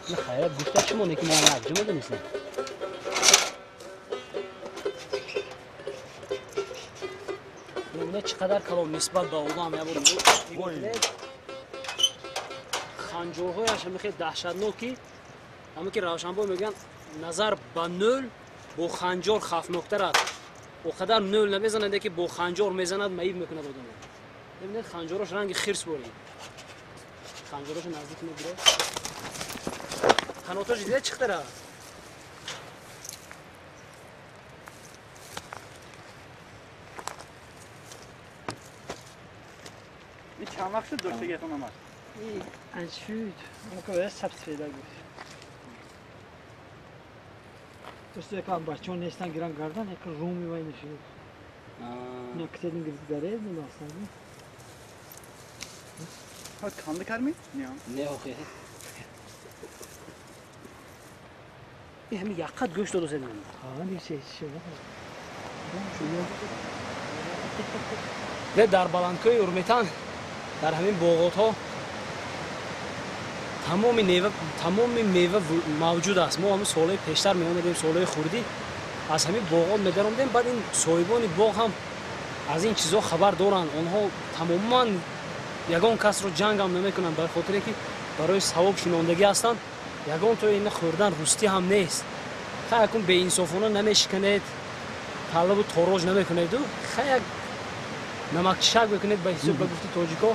На хайрат гуфта чӣ моне ки мо якҷо медонистем. Бубинед чӣ қадар калон нисбат ба одам як бор нигоҳ кунед. Ханҷорҳояш ҳамин хеле даҳшатнок ки ҳамин ки Равшанбой мегӯянд назар ба нӯл бо ханҷор хавфноктар аст. О қадар нӯл намезанад, ки бо ханҷор мезанад, маиб мекунад одамро. Бибинед ханҷорош ранги хирс борид. Ханҷорошо наздик мегирад. Қанотош дидед чӣ қадар аст?
Ин чанд вақт шуд доштагиатон омад?
Аншуд, онко сабз феда гуфт. Дӯсто якам бачаҳо нестан гиран гардан, як руми вай нашуд. На китедин гирифт даред, на астан.
Ҳа канда карми? Не.
Не охе. Ин ҳамин яққат гӯшт додосед ман.
Ҳа, не чӣ.
Не дар баландкӯи Урметан, дар ҳамин боғотҳо тамоми мева мавҷуд аст. Мо ҳамин солҳои пештар меомадем, солҳои хурдӣ аз ҳамин боғот медаромдем. Баъд ин соҳибони боғ ҳам аз ин чизҳо хабар доранд. Онҳо тамоман ягон касро ҷанг ҳам намекунанд, барои хотире ки барои савоб шинондагӣ ҳастанд. Ягон то ина хӯрдан рустӣ ҳам нест. Хай акун беинсофона намешиканед, талабу тороҷ намекунеду, хай як намакчишак мекунед ба ҳисоб ба гуфти тоҷико.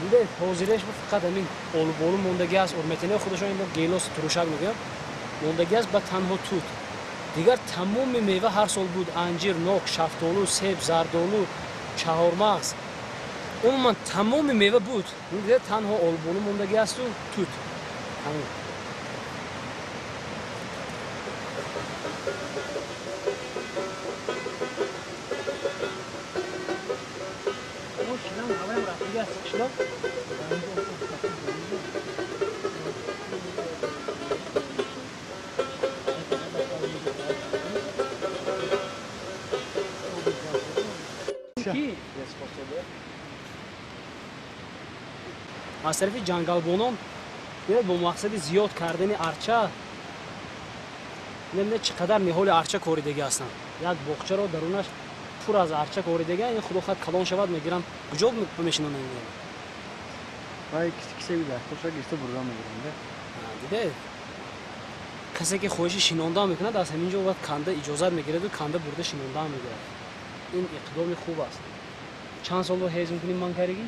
Дидед, ҳозиреш фақат ҳамин олуболу мондагӣ аст. Урметаниҳо худашон инро гелос турушак мегӯянд. Мондагӣ аст ба танҳо тут. Дигар тамоми мева ҳар сол буд: анҷир, нок, шафтолу, себ, зардолу, чаҳормағз. Умуман тамоми мева буд. Дидед, танҳо олуболу мондагӣ асту тут. Ҳамин. Аз тарафи ҷангалбонон бо мақсади зиёд кардани арча намедонед чӣ қадар ниҳоли арча коридагӣ ҳастанд. Як боғчаро дарунаш пур аз арча коридага, ин худо хоҳад калон шавад, мегирам. Куҷо мешинонанд инро?
Вай кисе бида, хоша гирифта бурда мегирам.
Дидед? Касе ки хоҳиши шинондан мекунад, аз ҳамин ҷо бояд канда иҷозат мегираду канда бурда шинондан мегирад. Ин иқдоми хуб аст. Чанд сол ҳезум кунем ман каригӣ?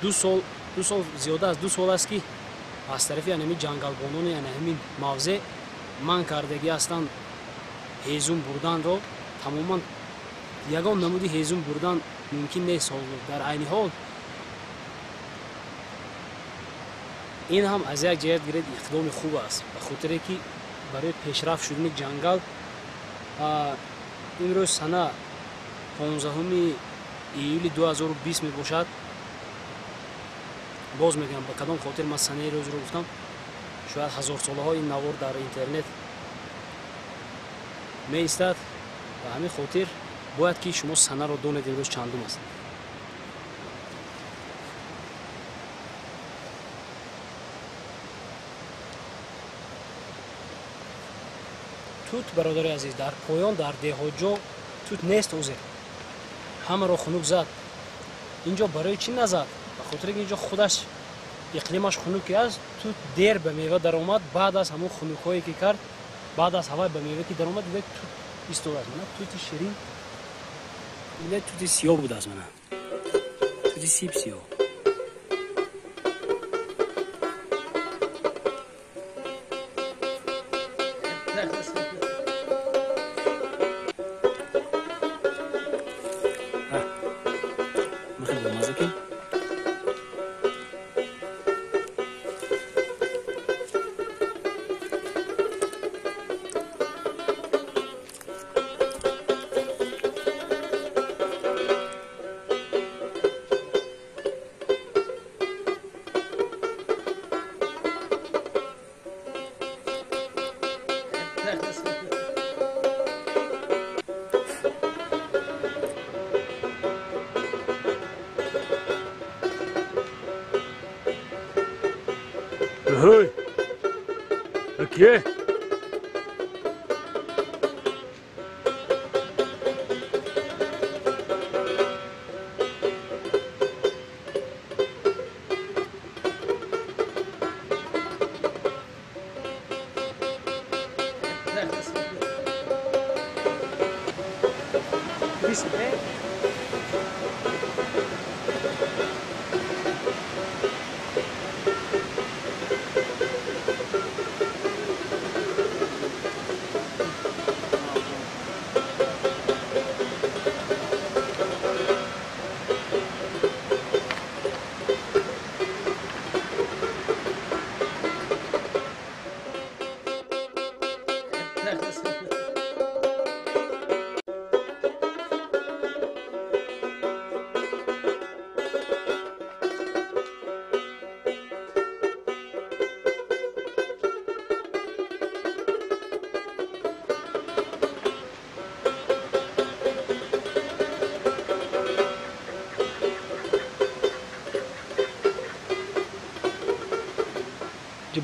2 сол, 2 сол, зиёда аз 2 сол аст, ки аз тарафи анами ҷангалбонони ана ҳамин мавзеъ манъ кардагӣ ҳастанд ҳезум бурданро. Тамоман ягон намуди ҳезум бурдан мумкин нест ҳозир, дар айни ҳол. Ин ҳам аз як ҷиҳат гиред, иқдоми хуб аст, ба хотире ки барои пешрафт шудани ҷангал. Имрӯз сана 15 июли 2020 мебошад. Боз мегӯям, ба кадом хотир ман санаи рӯзро гуфтам? Шояд ҳазорсолаҳо ин навор дар интернет меистад. Ба ҳамин хотир бояд ки шумо санаро донед, имрӯз чандум аст. Тут, бародари азиз, дар поён, дар деҳоҷо тут нест ҳозир, ҳамаро хунук зад. Инҷо барои чӣ назад? Ба хотире ки инҷо худаш иқлимаш хунуке аст. Тут дер ба мева даромад. Баъд аз ҳамон хунукҳое ки кард, баъд аз ҳавай ба мева ки даромад, дидед, тут истодааст. Мана тути ширин, дидед, тути сиёҳ будааст. Мана тути сиб сиёҳ. Бомаза ки. Hey! Окей!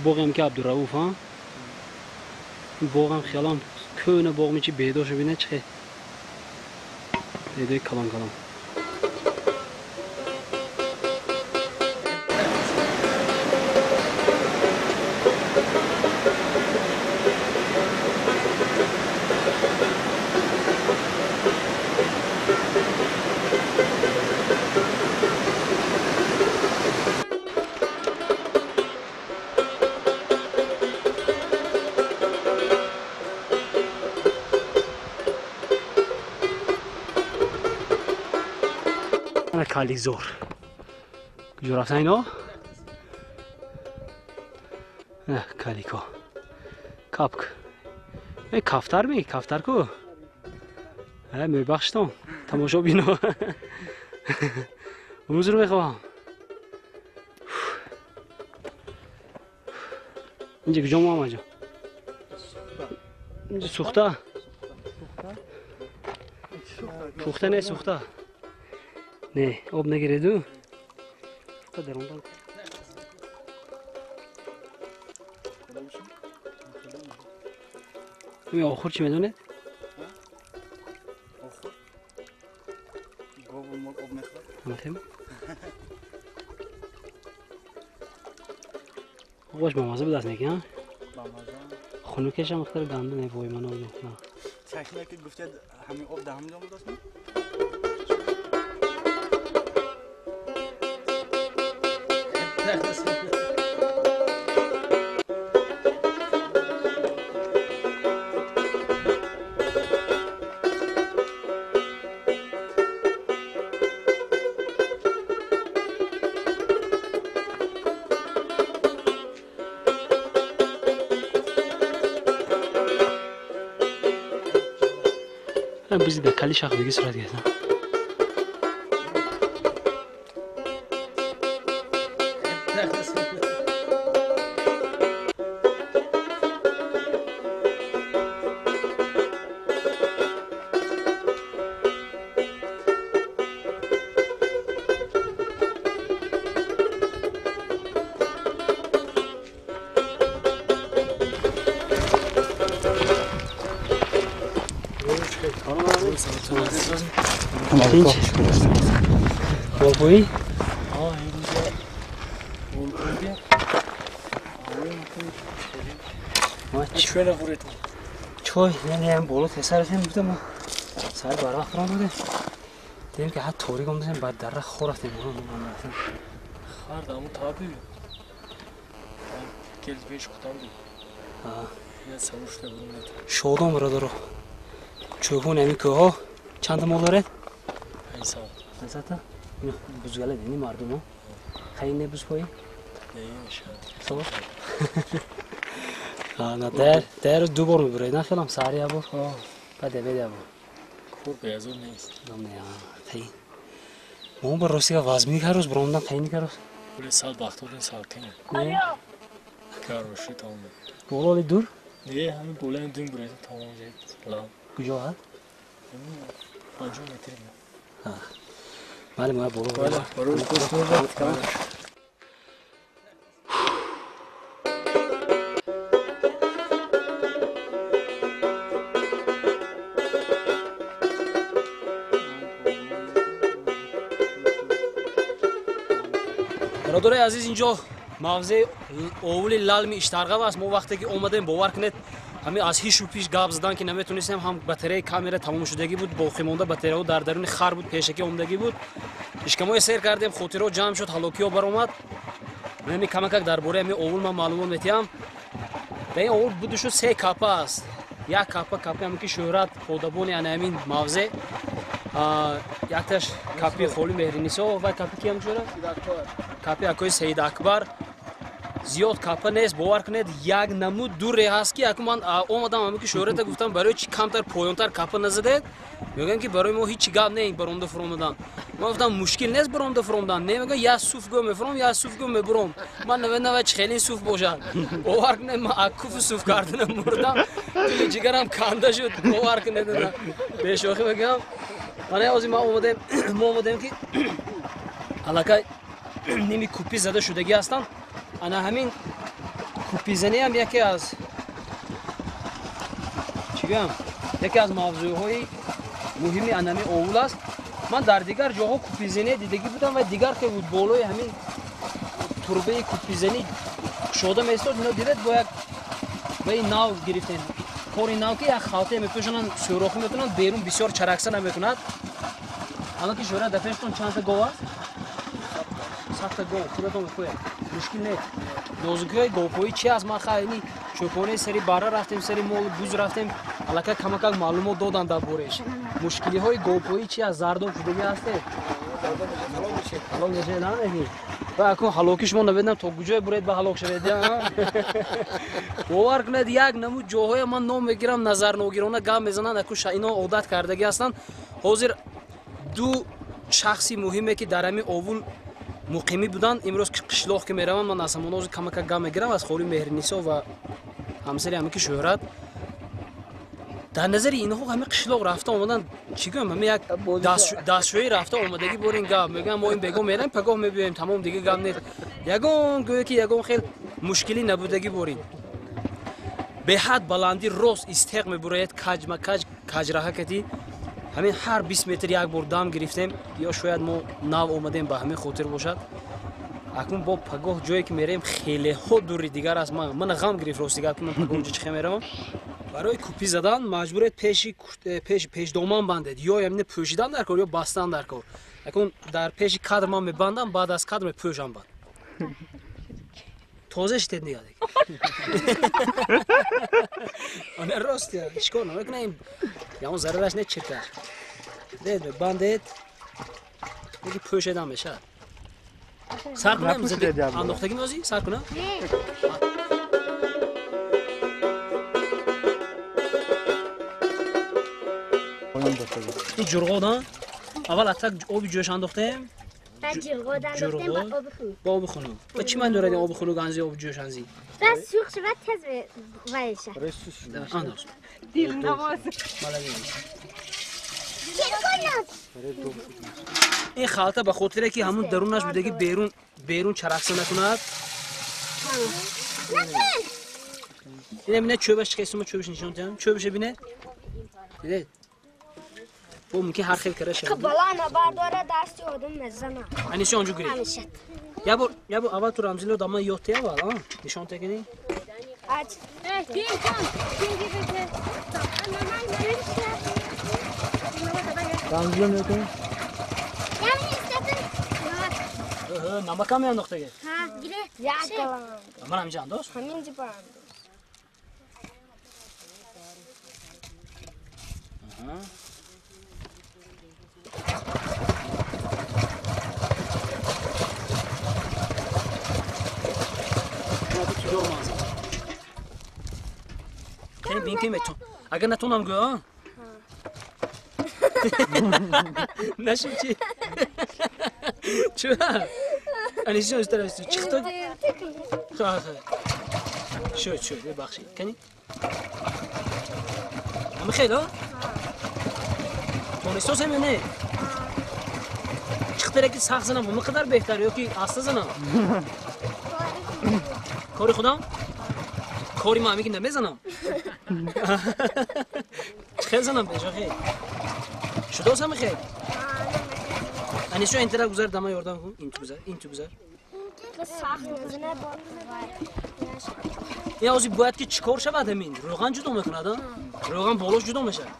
Боғем ки Абдурауф, ҳа, боғам хиялам кӯна боғ мечи бедоша бина, чихе бедои калон калон. Кализор куҷо рафтан ино? Калико, капк, кафтар ми, кафтар ку. Мебахшитон, тамошо бино, узр мехоҳам. Инҷа куҷо, Муҳаммадҷон? Инҷа сӯхта, пухта не, сӯхта не, об нагиреду дарондан. Охур чӣ медонед?
Гову мол об мехӯрад.
Ош бамаза буд аст неки, ҳа? Хунукешам ихтар ганда не вой ман об мекунам.
Чашме ки гуфтед ҳамин об дар ҳамин ҷо буд аст?
Bizi de kali şahlığı surat gelsin. Болбои? Чой, яъне ҳам боло тесаратем гуфтам, сар барвақт рон додем. Дидем ки ҳад торик омадем, баъд дара хор рафтем.
Хар даму таби. Гел пеш хутам ди.
Шодом бародаро. Чӯпон ҳамин кӯҳҳо чанд мол доред?
500.
500 та? Бузгала дини мардумо. Хайр не бузпои?
Не, мешавад.
Хуб. На дар ду бор мебуред, на хелам саҳар як бор. Баъд обед як бор.
Кор беазор нест.
Не, хайр. Мо ба ростига вазмини ҳар рӯз баромадан қайни ҳар рӯз.
Вале сал бахтодин сал кин.
Не.
Гарм шуд тамом.
Боло оли дур?
Не, ҳамин болои дун буред тамом жед. Лам.
Куҷо ҳаст?
50 метр.
Бале, мо боло.
Бале, барои
бародарои азиз, инҷо мавзеи овули Лалми Иштарғав аст. Мо вақте ки омадем, бовар кунед, ҳамин аз ҳишу пиш гап задан ки наметонистем, ҳам батареяи камера тамом шудагӣ буд, боқимонда батареяҳо дар даруни хар буд, пешакӣ омадагӣ буд. Ишкамои сер кардем, хотирҳо ҷамъ шуд, ҳалокиҳо баромад. Ҳамин камакак дар бораи ҳамин овул ман маълумот метиҳам. Дар ин овул буду шуд се капа аст. Як капа капи ҳамин ки шӯҳрат подабони ана ҳамин мавзеъ, якташ капи Холи Меҳринисо ва капи киам шӯҳрат? Капи акои Саид Акбар. Зиёд капа нест, бовар кунед, як намуд дуре ҳаст ки аку ман омадам ҳамин ки шӯҳрата гуфтам, барои чи камтар поёнтар капа назадед? Мегӯям ки барои мо ҳеҷ гап не баромда фуромадан. Ман гуфтам мушкил нест баромда фуромадан. Не, мегӯям як суф гӯ мефуром, як суф гӯ мебуром. Ман намедонам чи хеле суф бошад. Бовар кунед, ман акуфу суф карданам мурдам, дили ҷигарам канда шуд. Бовар кунед, бешӯхӣ мегӯям. Мана ҳозир мо омадем, мо омадем ки аллакай ними кӯпӣ зада шудагӣ ҳастанд. Ана ҳамин кӯпизаниам яке аз чӣ гӯям, яке аз мавзӯъҳои муҳими анами овул аст. Ман дар дигар ҷоҳо кӯпизанӣ дидагӣ будам ва дигар хел буд. Болои ҳамин турбаи кӯпизанӣ кушода меистод. Ино дидед, бо як баи нав гирифтем, кори нав ки як халтае мепӯшонанд, сӯрохӣ мекунанд, берун бисёр чаракса намекунад. Ана ки шӯра дар пештон чандта гов аст? Садта гов. Худатон мепӯяд, мушкил нест. Нозукиҳои говпоӣ чи аст? Ман хайни чӯпонаи сари бара рафтем, сари мол буз рафтем, аллакай камакак маълумот доданд дар бораиш. Мушкилиҳои говпоӣ чи аст? Зардоб шудагӣ ҳастед? Ҳалок мешавед, на? Ва акун ҳалоки шумо намедонам то куҷое буред ба ҳалок шавед. Бовар кунед, як намуд ҷоҳое ман ном мегирам, назарногирона гап мезананд, акун ино одат кардагӣ ҳастанд. Ҳозир ду шахси муҳиме ки дар ҳамин овул муқимӣ буданд, имрӯз қишлоқ ки мераванд, ман аз ҳамон ҳозир камакак гап мегирам, аз Холи Меҳринисо ва ҳамсари ҳамин ки шӯҳрат. Дар назари инҳо ҳамин қишлоқ рафта омадан, чӣ гӯям, ҳамин як дастшӯӣ рафта омадагӣ бор ин гап мегӯям. Мо ин бегоҳ меравем, пагоҳ мебиёем, тамом, дига гап нест. Ягон гӯё ки ягон хел мушкилӣ набудагӣ борин. Беҳад баландӣ рост истеқ мебурояд, каҷмакаҷ каҷраҳа кати. Ҳамин ҳар 20 метр як бор дам гирифтем, ё шояд мо нав омадем, ба ҳамин хотир бошад. Акнун бо пагоҳ ҷое ки мерем хелеҳо дури дигар аст. Ман ғам гирифт рости гап ки ман пагоҳ онҷо чихе меравам. Барои кӯпӣ задан маҷбуред пеши пешдоман бандед, ё ямине пӯшидан дар кор, ё бастан дар кор. Акнун дар пеши кадр ман мебандам, баъд аз кадр мепӯшам. Бад тоза шитед нигадек. Ана рост чикор намекунем, ягон зарараш не чиркаш. Дед мебандед, яки пӯшедам мешавад. Сар кунам, андохтагӣ меозӣ? Сар кунам? Ин ҷурғод, аввал атак оби ҷӯш андохтем. Бо оби хунук. Ба чӣ ман дорад оби хунук анзи, оби ҷӯш анзи?
Баъд сӯх шавад, тез вайша.
Андоз. Ин халта ба хотире ки ҳамун дарунаш будаги берун чарахса накунад. Ина бине чӯбаш чиқесума, чӯбаш нишон диҳам. Чӯбаша бине. Дидед? Бо мумкин ҳар хел кара шавад.
Бала набардора дасти одам мезанад.
Аниши онҷо гиред. Я бор аввал ту Рамзило дама ёд те аввал, а? Нишон текини?
Ач.
Рамзило мекунӣ?
Намакам меандохтаге?
Ҳа, гире. Як галам.
Ман ҳаминҷа андоз?
Ҳаминҷа ба андоз.
Бин ки метон. Агар натонам гӯ, а? Наши чи? Чуа? Ани чӣ устара чихто? Ха ха. Шуд, шуд, бибахшид. Кани? Ами хел, а? Тонистосем ё не? Чихтаре ки сахт занам, ҳама қадар беҳтар ё ки аста занам? Кори худам? Кори ман ҳаме ки намезанам. Хел занам беша хел. Шудос ҳаме хел? Анишо ин тараф гузар, дама ёрдам кун. Ин ту гузар, ин ту гузар. Ин ози бояд ки чӣ кор шавад ҳамин? Рӯған ҷудо мекунад, а? Рӯған болош ҷудо мешавад.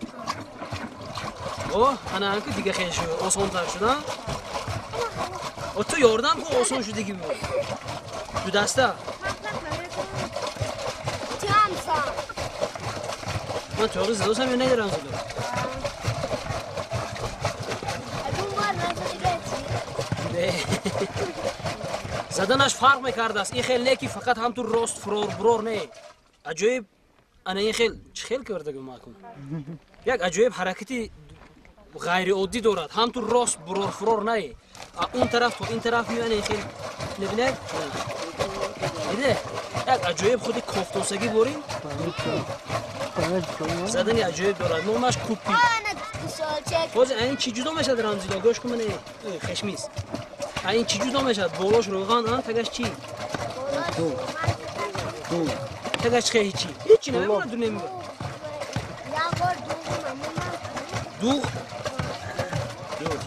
О, ана ҳам ки дига хел шуд, осонтар шуд, а? О, ту ёрдам кун, осон шудиги буд. Ду даста. Ман тоғри задосам ё надорам задо? Заданаш фарқ мекардааст. Ин хел не ки фақат ҳамтур рост фурор бурор не. Аҷоиб ана ин хел чӣ хел кардагу макун? Як аҷоиб ҳаракати ғайриоддӣ дорад. Ҳамтур рост бурор фурор не. Он тараф то ин тараф меояд ин хел. Небинед? Диде? Як аҷоиб худи кофтосагӣ борин. Задани аҷоиб дорад. Номаш купи. Ҳозир ин чӣ ҷудо мешавад Рамзило? Гӯш кун ман хешмиз. Ин чӣ ҷудо мешавад? Болош рӯған, а? Тагаш чӣ? Тагаш чӣ ҳечи? Ҳечи намемонад ду намебар. Дуғ? Дуғ.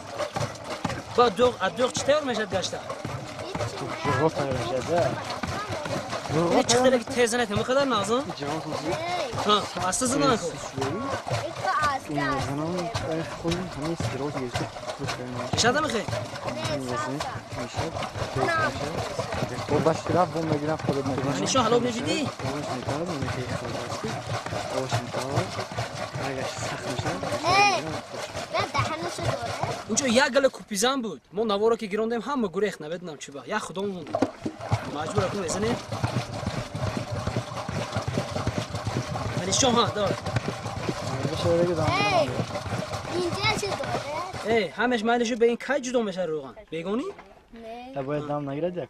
Ба дуғ, аз дуғ чӣ тайёр мешавад гашта?
Ҷурғот тайёр мешавад.
Ин чӣ қадар ки тез занад, ҳама қадар нағз? Ҳа, аста задан ку. Мешавад ҳамихе? Нишон ҳалоб нежидӣ? Инҷо як гала купизан буд. Мо наворо ки гирондем, ҳама гурехт, намедонам чӣ ба. Як худо монд. Маҷбур акун мезанем. Нишон ҳа, давай. Эй, ҳамеш майлишу ба ин кай ҷудо мешавад рӯған? Бегонӣ?
Бояд дам нагирад як.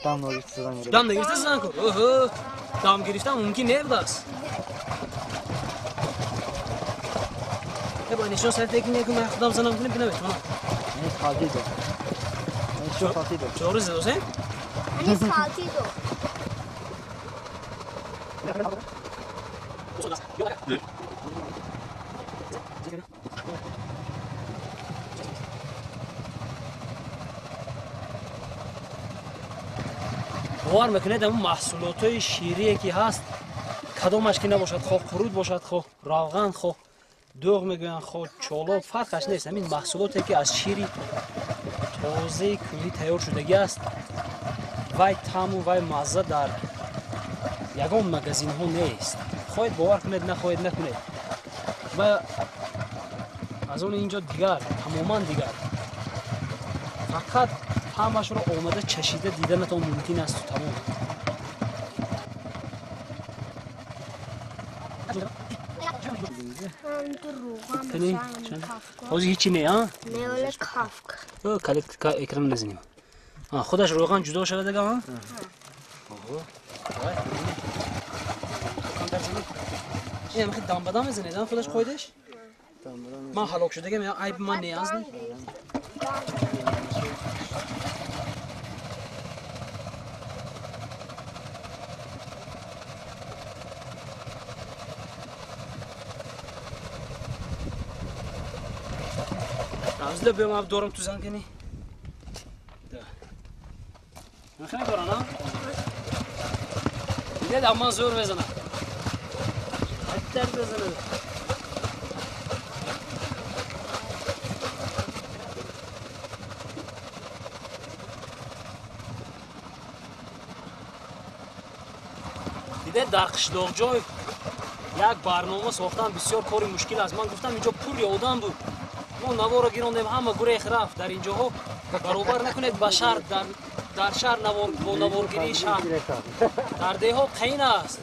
Дам нагирифта задан.
Дам нагирифта задан кун. Оҳо, дам гирифтан мумкин небудааст. Э, бо нишон сар теки некун, ман худам занам кунем, бинавед, мана.
Нис халтидо. Нишон халтидо.
Чору задосем?
Нис халтидо.
Бовар мекунед, ҳамун маҳсулотҳои ширие ки ҳаст, кадомаш ки набошад, хоҳ қурут бошад, хоҳ равған, хоҳ дӯғ мегӯянд, хоҳ чолоб, фарқаш нест. Ҳамин маҳсулоте ки аз шири тозаи кӯҳӣ тайёр шудагӣ аст, вай таъму вай мазза дар ягон магазинҳо нест. Хоҳед бовар кунед, нахоҳед накунед. Ва аз он инҷо дигар, тамоман дигар. Фақат таъмашро омада чашида диданатон мумкин асту тамом. Ҳозир ҳичи не, а?
Не, оле кафк.
Калит экран назанем. Худаш рӯған ҷудо шавад ага, а? Ин ҳам дамбадам мезанед, а? Худаш қоидаш? Ман ҳалок шудагам, айби ман не аст? Рамзида биём аб дорам ту зан кани. Мехоҳӣ дорам, а? Дидед, амман зӯр мезанад. Аттар мезанад. Дидед, дар қишлоқҷой як барнома сохтан бисёр кори мушкил аст. Ман гуфтам инҷо пури одам буд. Мо наворо гирондем, ҳама гурех рафт. Дар инҷоҳо баробар накунед ба шаҳр, дар шаҳр бо наворгирии шаҳр. Дар деҳо қаин аст.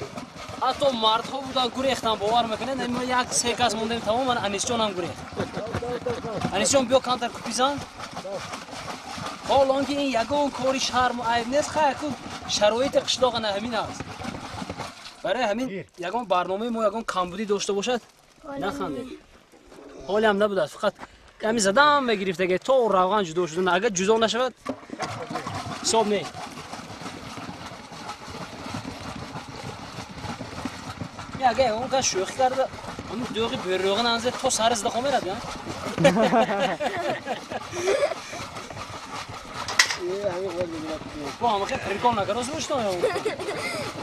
Ҳатто мардҳо буданд гурехтан, бовар мекунед, мо як се кас мондем тамоман, Анисҷонам гурехт. Анисҷон биё камтар купизан. Ҳол он ки ин ягон кори шарму айб нест, хай ку шароити қишлоқ ана ҳамин аст. Барои ҳамин ягон барномаи мо ягон камбудӣ дошта бошад, нахандед. Ҳолиам набудааст, фақат ҳамин задам мегирифтаге то равған ҷудо шудан. Агар ҷудо нашавад, ҳисоб не. Агар ягон кас шӯхӣ карда, ҳамин дӯғи берӯғин анзе то сари зада хо мерад, бо ҳама хел прикол накард, озмушто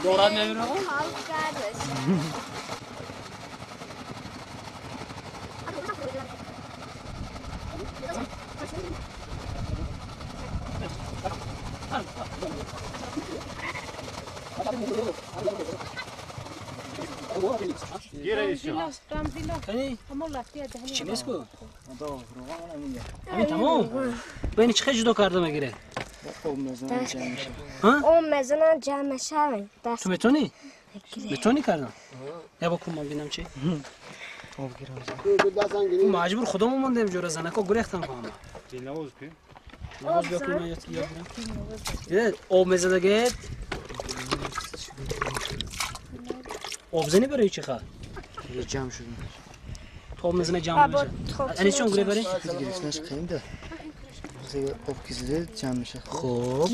дорад мебирӯғин. Чӣ нест ку? Ҳамин тамом? Ба ини чӣ хел ҷудо карда мегиред?
Об мезанам, ҷамъ мешавад.
Ту метавонӣ? Метавонӣ кардан? Я бо кун ман бинам чӣ? Маҷбур худамон мондем ҷора, занако гурехтан ку ҳама. Навоз биё ки ман ёд гирам. Дидед, об мезадагед. Обзанӣ барои чӣ хел?
Ҷамъ шуд.
То об мезана ҷамъ мешавад. Анисҷон гуре барӣ?
Гирифтанаш қиин да. Об ки зида ҷамъ мешавад.
Хуб.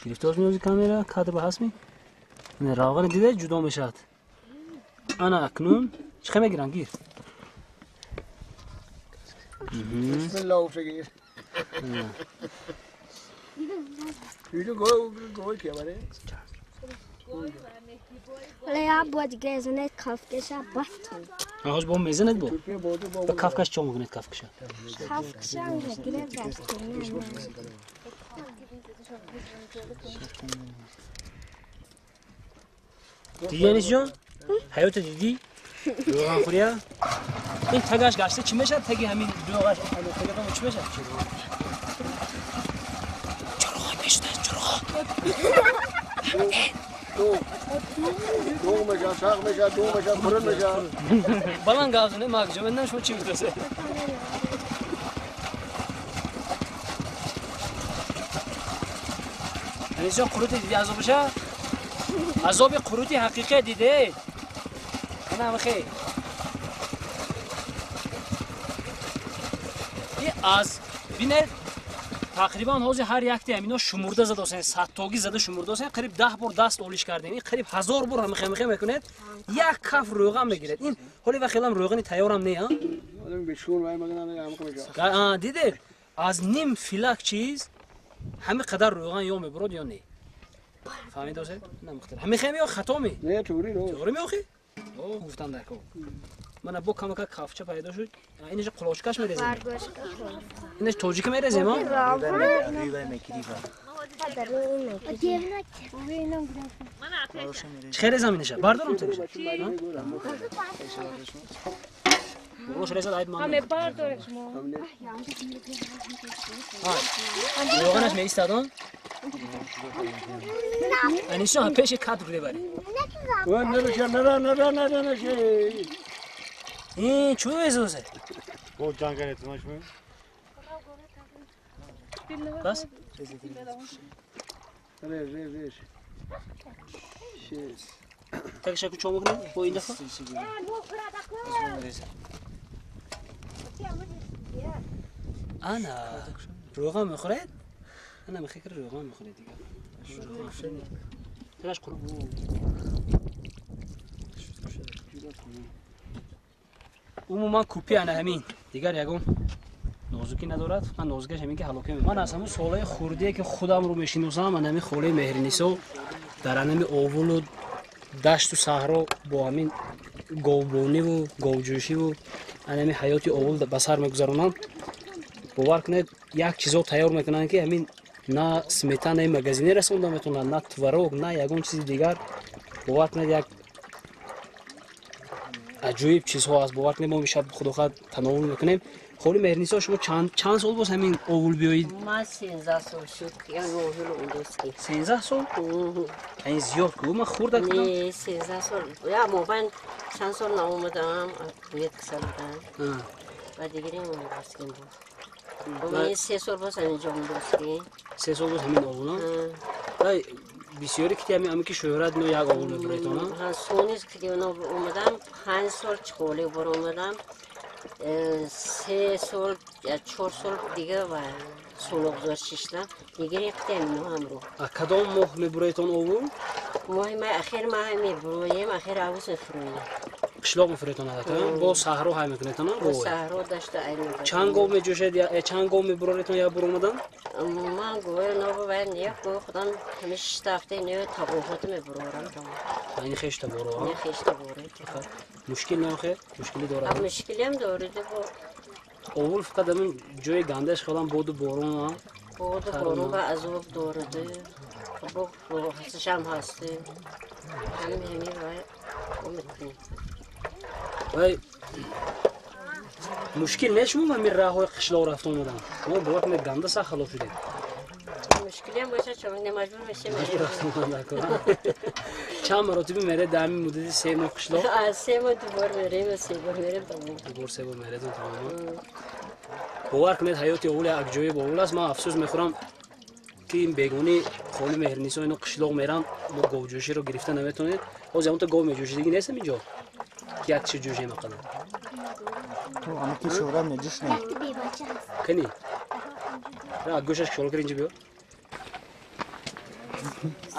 Гирифтоз меози камера, кадр ба ҳаст ми? Равғани дида ҷудо мешавад. Ана акнун чӣ хел мегиранд? Гир.
Бисмиллоҳ гир.
Вале бо дига занед кафкаша бафтон.
Ҳоз бо мезанед бо? Ба кафкаш чо мекунед кафкаша?
Кафкаша гире бафтон.
Дидӣ Анисҷон? Ҳаёта дидӣ? Рӯғанхӯрия? Ин тагаш гашта чӣ мешавад? Таги ҳамин дӯғаш тагатон чӣ мешавад? Чароғ мешудааст, чароғ.
Дуғ мешавад, шақ мешавад, дуғ мешавад, қурун мешавад.
Баланд гап занед, ман куҷо медонам шумо чӣ гуфтаед. Анисҷон қурути дидӣ азобаша? Азоби қурути ҳақиқӣ дидед? Ана ҳама хел. Аз бинед тақрибан ҳозир ҳар якти ҳамино шумурда задосен, садтогӣ зада шумурдосен, қариб 10 бор даст олиш кардем. Ин қариб 1000 бор ҳамихе мекунед, як каф рӯған мегиред. Ин ҳоли ва хелам рӯғани тайёрам не, а? Дидед, аз ним филак чиз ҳамин қадар рӯған ё мебурод ё не. Фаҳмидосед? На мухталиф. Ҳамин хел ё хато ме?
Не, туғри рост.
Туғри меохи? О, гуфтан дар кор. Мана бо камака кафча пайдо шуд. Инаш қулочкаш мерезем. Инаш тоҷика мерезем, а? Чӣ хел резам инаша? Бардорам теша. Болош резад айб ман. Рӯғанаш меистад он? Анишон пеши кадр бибарӣ.
Нара нара нара нара наше.
Ин чӯ эзозе?
Бо ҷангалет нашму.
Бас?
Рез рез рез. Шеш.
Тагша ку чо мекунем? Бо ин дафа? Ана рӯған мехӯред? Ана мехекр рӯған мехӯред дигар. Тагаш қурб. Умуман купи ана ҳамин. Дигар ягон нозукӣ надорад. Фақат нозукаш ҳамин ки ҳалокӣ. Ман аз ҳамун солаи хурдие ки худамро мешиносам, ана ҳамин холаи Меҳринисо дар ҳамин овулу дашту саҳро бо ҳамин говбониву говҷӯшиву ана ҳамин ҳаёти овул ба сар мегузаронанд. Бовар кунед, як чизо тайёр мекунанд ки ҳамин на сметанаи магазине расонда метавонад, на творог, на ягон чизи дигар. Бовар кунед, як аҷоиб чизҳо аст. Бовар кунед, мо имшаб худохоҳад тановул мекунем. Холи Меҳринисо, шумо чанд сол боз ҳамин овул биёед?
Ман 13 сол шуд ки овул ондоски.
13 сол? Ин зиёд ку, ман хурда кудам.
Не, 13 сол. Я мобайн чанд сол наомадам, буяд кисал будам. Ва дигари ондоским буд. Ман 3 сол боз ҳамин ҷо ондоски.
3 сол боз ҳамин овул, а? Бисёре ки ҳамин ки шӯҳрат но як овул мебуред, она?
Ҳа, сонис ки омадам, 5 сол чиқоле бор омадам. 3 сол, 4 сол дига ва солоқзор шиштам. Дигари қитам ино ҳамро.
А кадом моҳ мебуретон овул?
Моҳи май, ахир маҳ мебуроем, ахир август мефуроем.
Қишлоқ мефуретон адата? Бо саҳро ҳай мекунетон?
Бо саҳро дашта ай мекунем.
Чанд гов меҷӯшед, чанд гов мебуроретон я буромадан?
Ман говро нобу вай не, гов худам ҳамин шишта ҳафта не табоҳото мебурорам.
Ин хеш таборо?
Не, хеш таборо.
Мушкил не охе? Мушкили дорад?
Мушкилиам дорад бо.
Овул фақат ҳамин ҷои гандаш хелам боду борон, а?
Боду борон ва азоб дорад. Бо ҳасашам ҳаст. Ҳамин ҳамин ва умед кунем.
Вай мушкил не шумо ҳамин раҳҳои қишлоқ рафта омадан? Шумо бовар кунед, ганда сах халос шудед.
Мушкилиам бошад, чун не маҷбур мешем.
Маҷбур рафта омадан. Чанд маротиба меред дар ҳамин муддати 3 моҳ қишлоқ?
Аз 3 моҳ 2 бор мерем, 3 бор мерем тамом.
2 бор 3 бор мередон тамом. Бовар кунед, ҳаёти овул як аҷоиб овул аст. Ман афсӯс мехӯрам ки ин бегони холи Меҳринисо ино қишлоқ меранд, мо говҷӯширо гирифта наметавонед. Ҳозир ҳамонта гов меҷӯшидагӣ нест ҳамин ҷо? Ки як чиз ҷӯшем ақаллан.
Ҳамаки шӯҳрат меҷӯшнем.
Кани? Ра гӯшаш кишола кар инҷа биё.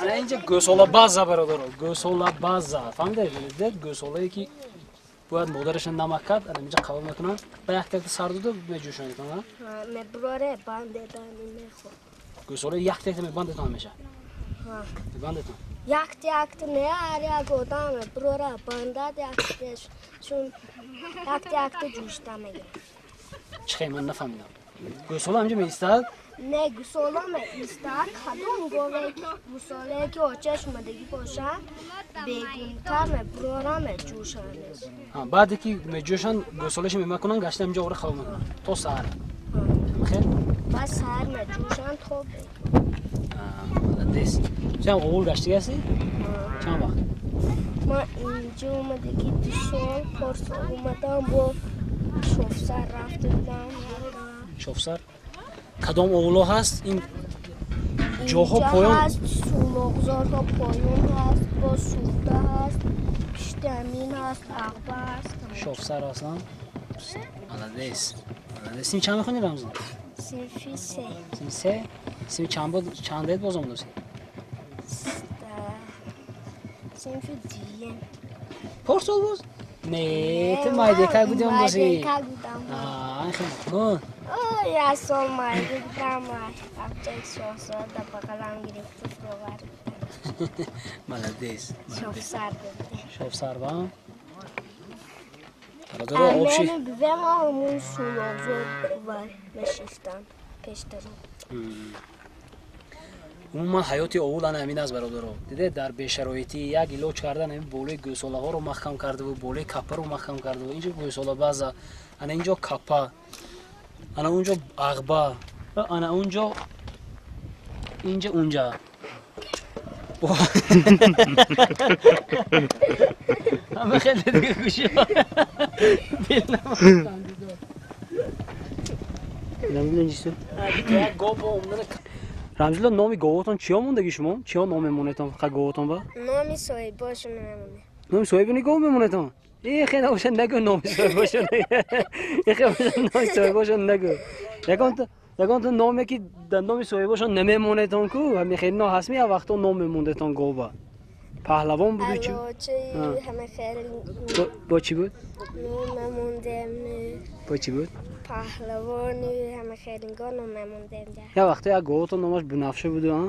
Ана инҷа гӯсола база, бародаро, гӯсола база. Фаҳмидед? Гӯсолае ки бояд модараша намак кард, ана инҷа қабул мекунанд, ба як такта сар дода меҷӯшонед, а?
Мебуроре, бандетон мехӯрд.
Гӯсола як такта мебандетон ҳамеша? Мебандетон?
Якта якта не, ҳар як одам мебурора, бандад якта, чун якта якта ҷӯшта мегирад.
Чӣ хел, ман нафаҳмидам. Гӯсола ҳаминҷа меистад?
Не, гӯсола меистад, кадом гове гӯсолае ки очаш омадагӣ бошад, бегунтар мебурора, меҷӯшанд.
Баъде ки меҷӯшанд, гӯсолаша мемакунанд, гашта ҳаминҷа ора хав мекунанд то саҳар. Хел?
Баъд саҳар меҷӯшанд то бегун.
Молодец. Чанд овул гаштига ҳастӣ? Чанд вақт?
Ман инҷа омадагӣ 2 сол, порсол омадам, бо Шофсар рафта будам.
Шофсар? Кадом овуло ҳаст? Ин ҷоҳо поён?
Ҳаст, сулоғзорҳо поён ҳаст, бо сӯхта ҳаст, пиштамин ҳаст, ағба ҳаст.
Шофсар ҳастам? Молодец. Молодец. Синфи чанд мехонӣ, Рамзон?
Синфи 3.
Синфи 3? Синфи чанд буд? Чандед боз омадосӣ?
Синфи 2.
Порсол боз? Не, ту майдекак будӣ омадосӣ.
Майдекак будам.
Ай хел. Гун.
Я сол майда будам, бачаи шоҳзода дар бағалам гирифту фуровард.
Молодец.
Шофсар будем.
Шофсар ба? Бародаро обши.
Амени бивем ҳамун сулоғзор мешистанд пештарон.
Умуман ҳаёти овул ана ҳамин аст, бародаро. Диде, дар бешароитӣ як илоҷ кардан ҳамин болои гӯсолаҳоро маҳкам кардаву болои каппаро маҳкам кардаву инҷо гӯсола база, ана инҷо каппа, ана унҷо ағба, ана унҷо инҷа унҷа. Ҳама хеле дига гӯши. Рамзилла, номи говотон чиё мондаги шумо? Чиё ном мемонедтон фақат говотон ба?
Номи соҳибошон мемонем.
Номи соҳибони гов мемонедтон? Э, хеле бошад нагӯ номи соҳибошон. Э, хеле бошад номи соҳибошон нагӯ. Ягонта номе ки дар номи соҳибошон намемонедтон ку, ҳамин хеле но ҳастми як вақто ном мемондетон гова. Паҳлавон буду чи?
Ҳама хеле.
Бо чӣ буд?
Ном мемондем.
Бо чӣ буд?
Паҳлавони ҳама хелингон ном мемондем.
Як вақто як говотон номаш Бунафша буду, а?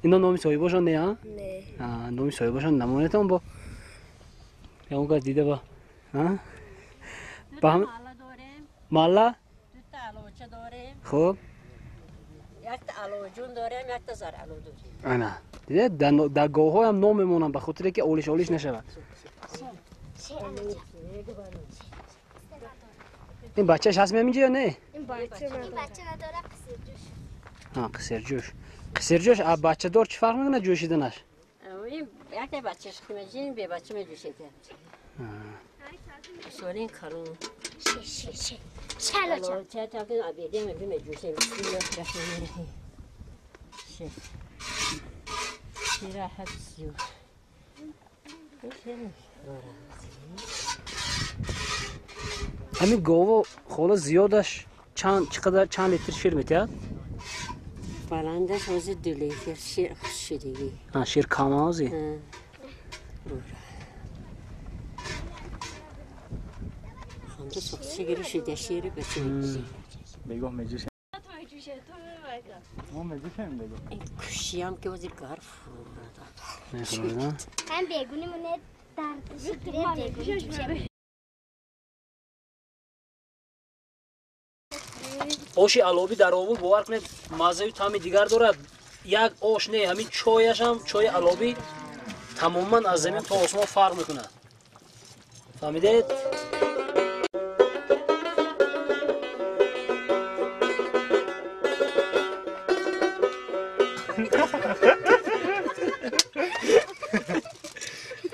Ино номи соҳибошон не, а?
Не.
Номи соҳибошон намонедтон бо? Ягон кас дида ба? Ба ҳам маҳалла?
Дута аловча дорем.
Хуб.
Якта аловҷун дорем, якта заралов дорем.
Ана. Диде, дар говҳоям ном мемонанд, ба хотире ки олиш олиш нашавад. Ин бачааш ҳаст меминҷа ё не?
Ин бача надора, қисирҷӯш.
Қисирҷӯш. Қисирҷӯш а бачадор чӣ фарқ мекунад ҷӯшиданаш?
Ин якта бачаш меҷин, бебача меҷӯшед. Солин калон.
Ше. Шалоча.
Ча та ки абеде ме меҷӯшем. Бисмиллоҳир-раҳмонир-раҳим. Ше. Шира ҳабсю.
Ҳамин гово хола зиёдаш чанд чӣ қадар чанд литр шир метиҳад?
Баландаш ҳозир 2 литр шир хушшидагӣ.
Шир кам ҳозир?
Хонда суқсигири шида шири бача.
Бегоҳ меҷӯшем. Мо меҷӯшем бегоҳ.
Ин кушиям ки ҳозир гар фурӯрада.
Ҳам бегуни моне дар бегуни ҷӯшем.
Оши алобӣ дар овул бовар кунед маззаю таъми дигар дорад. Як ош не, ҳамин чояшам, чои алобӣ тамоман аз замин то осмон фарқ мекунад. Фаҳмидед?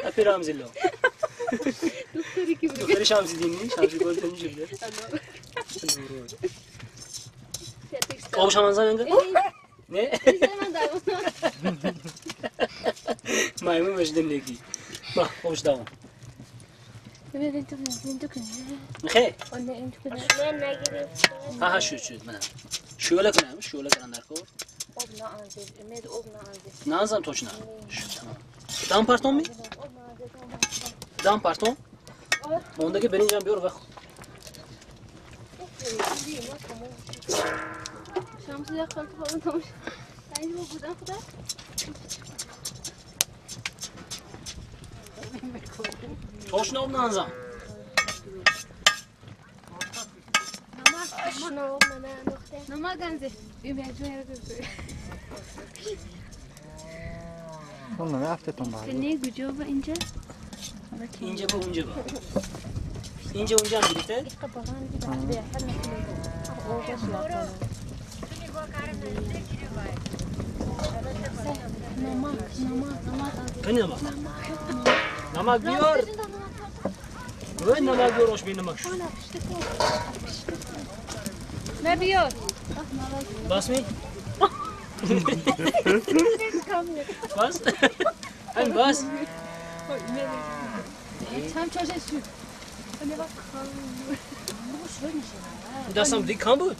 Апи Рамзилло. Духтари Шамсиддинни, Шамсиддин шуда. Об шаманзан инда? Не? Маймун мешдем леки. Ба, обш давом. Хе? Ҳа, шуд, шуд, мана. Шӯла кунам, шӯла кунам дар кор. Наанзам точно. Шуд, тамом. Дам партон ми? Дам партон? Мондаги биринҷам биёр ва Точно об наанзам? Инҷа ба унҷа ба. Инҷа унҷа ҳам гирифте? Қани намак? Намак биёр! Ой, намак биёр, ош бенамак шуд.
Не биёр.
Бас ми? Бас? Ҳамин бас? Дастам диг кам буд?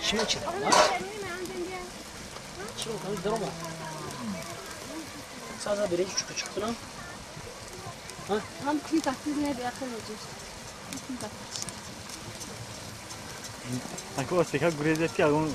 Чӣ мечидам? Чӣ мекунам? Даромад. Саза биринҷ чуқу чуқ кунам.
Ҳам кни таксиз не биақил оҷиш.
Ако остека гурезет ки агон.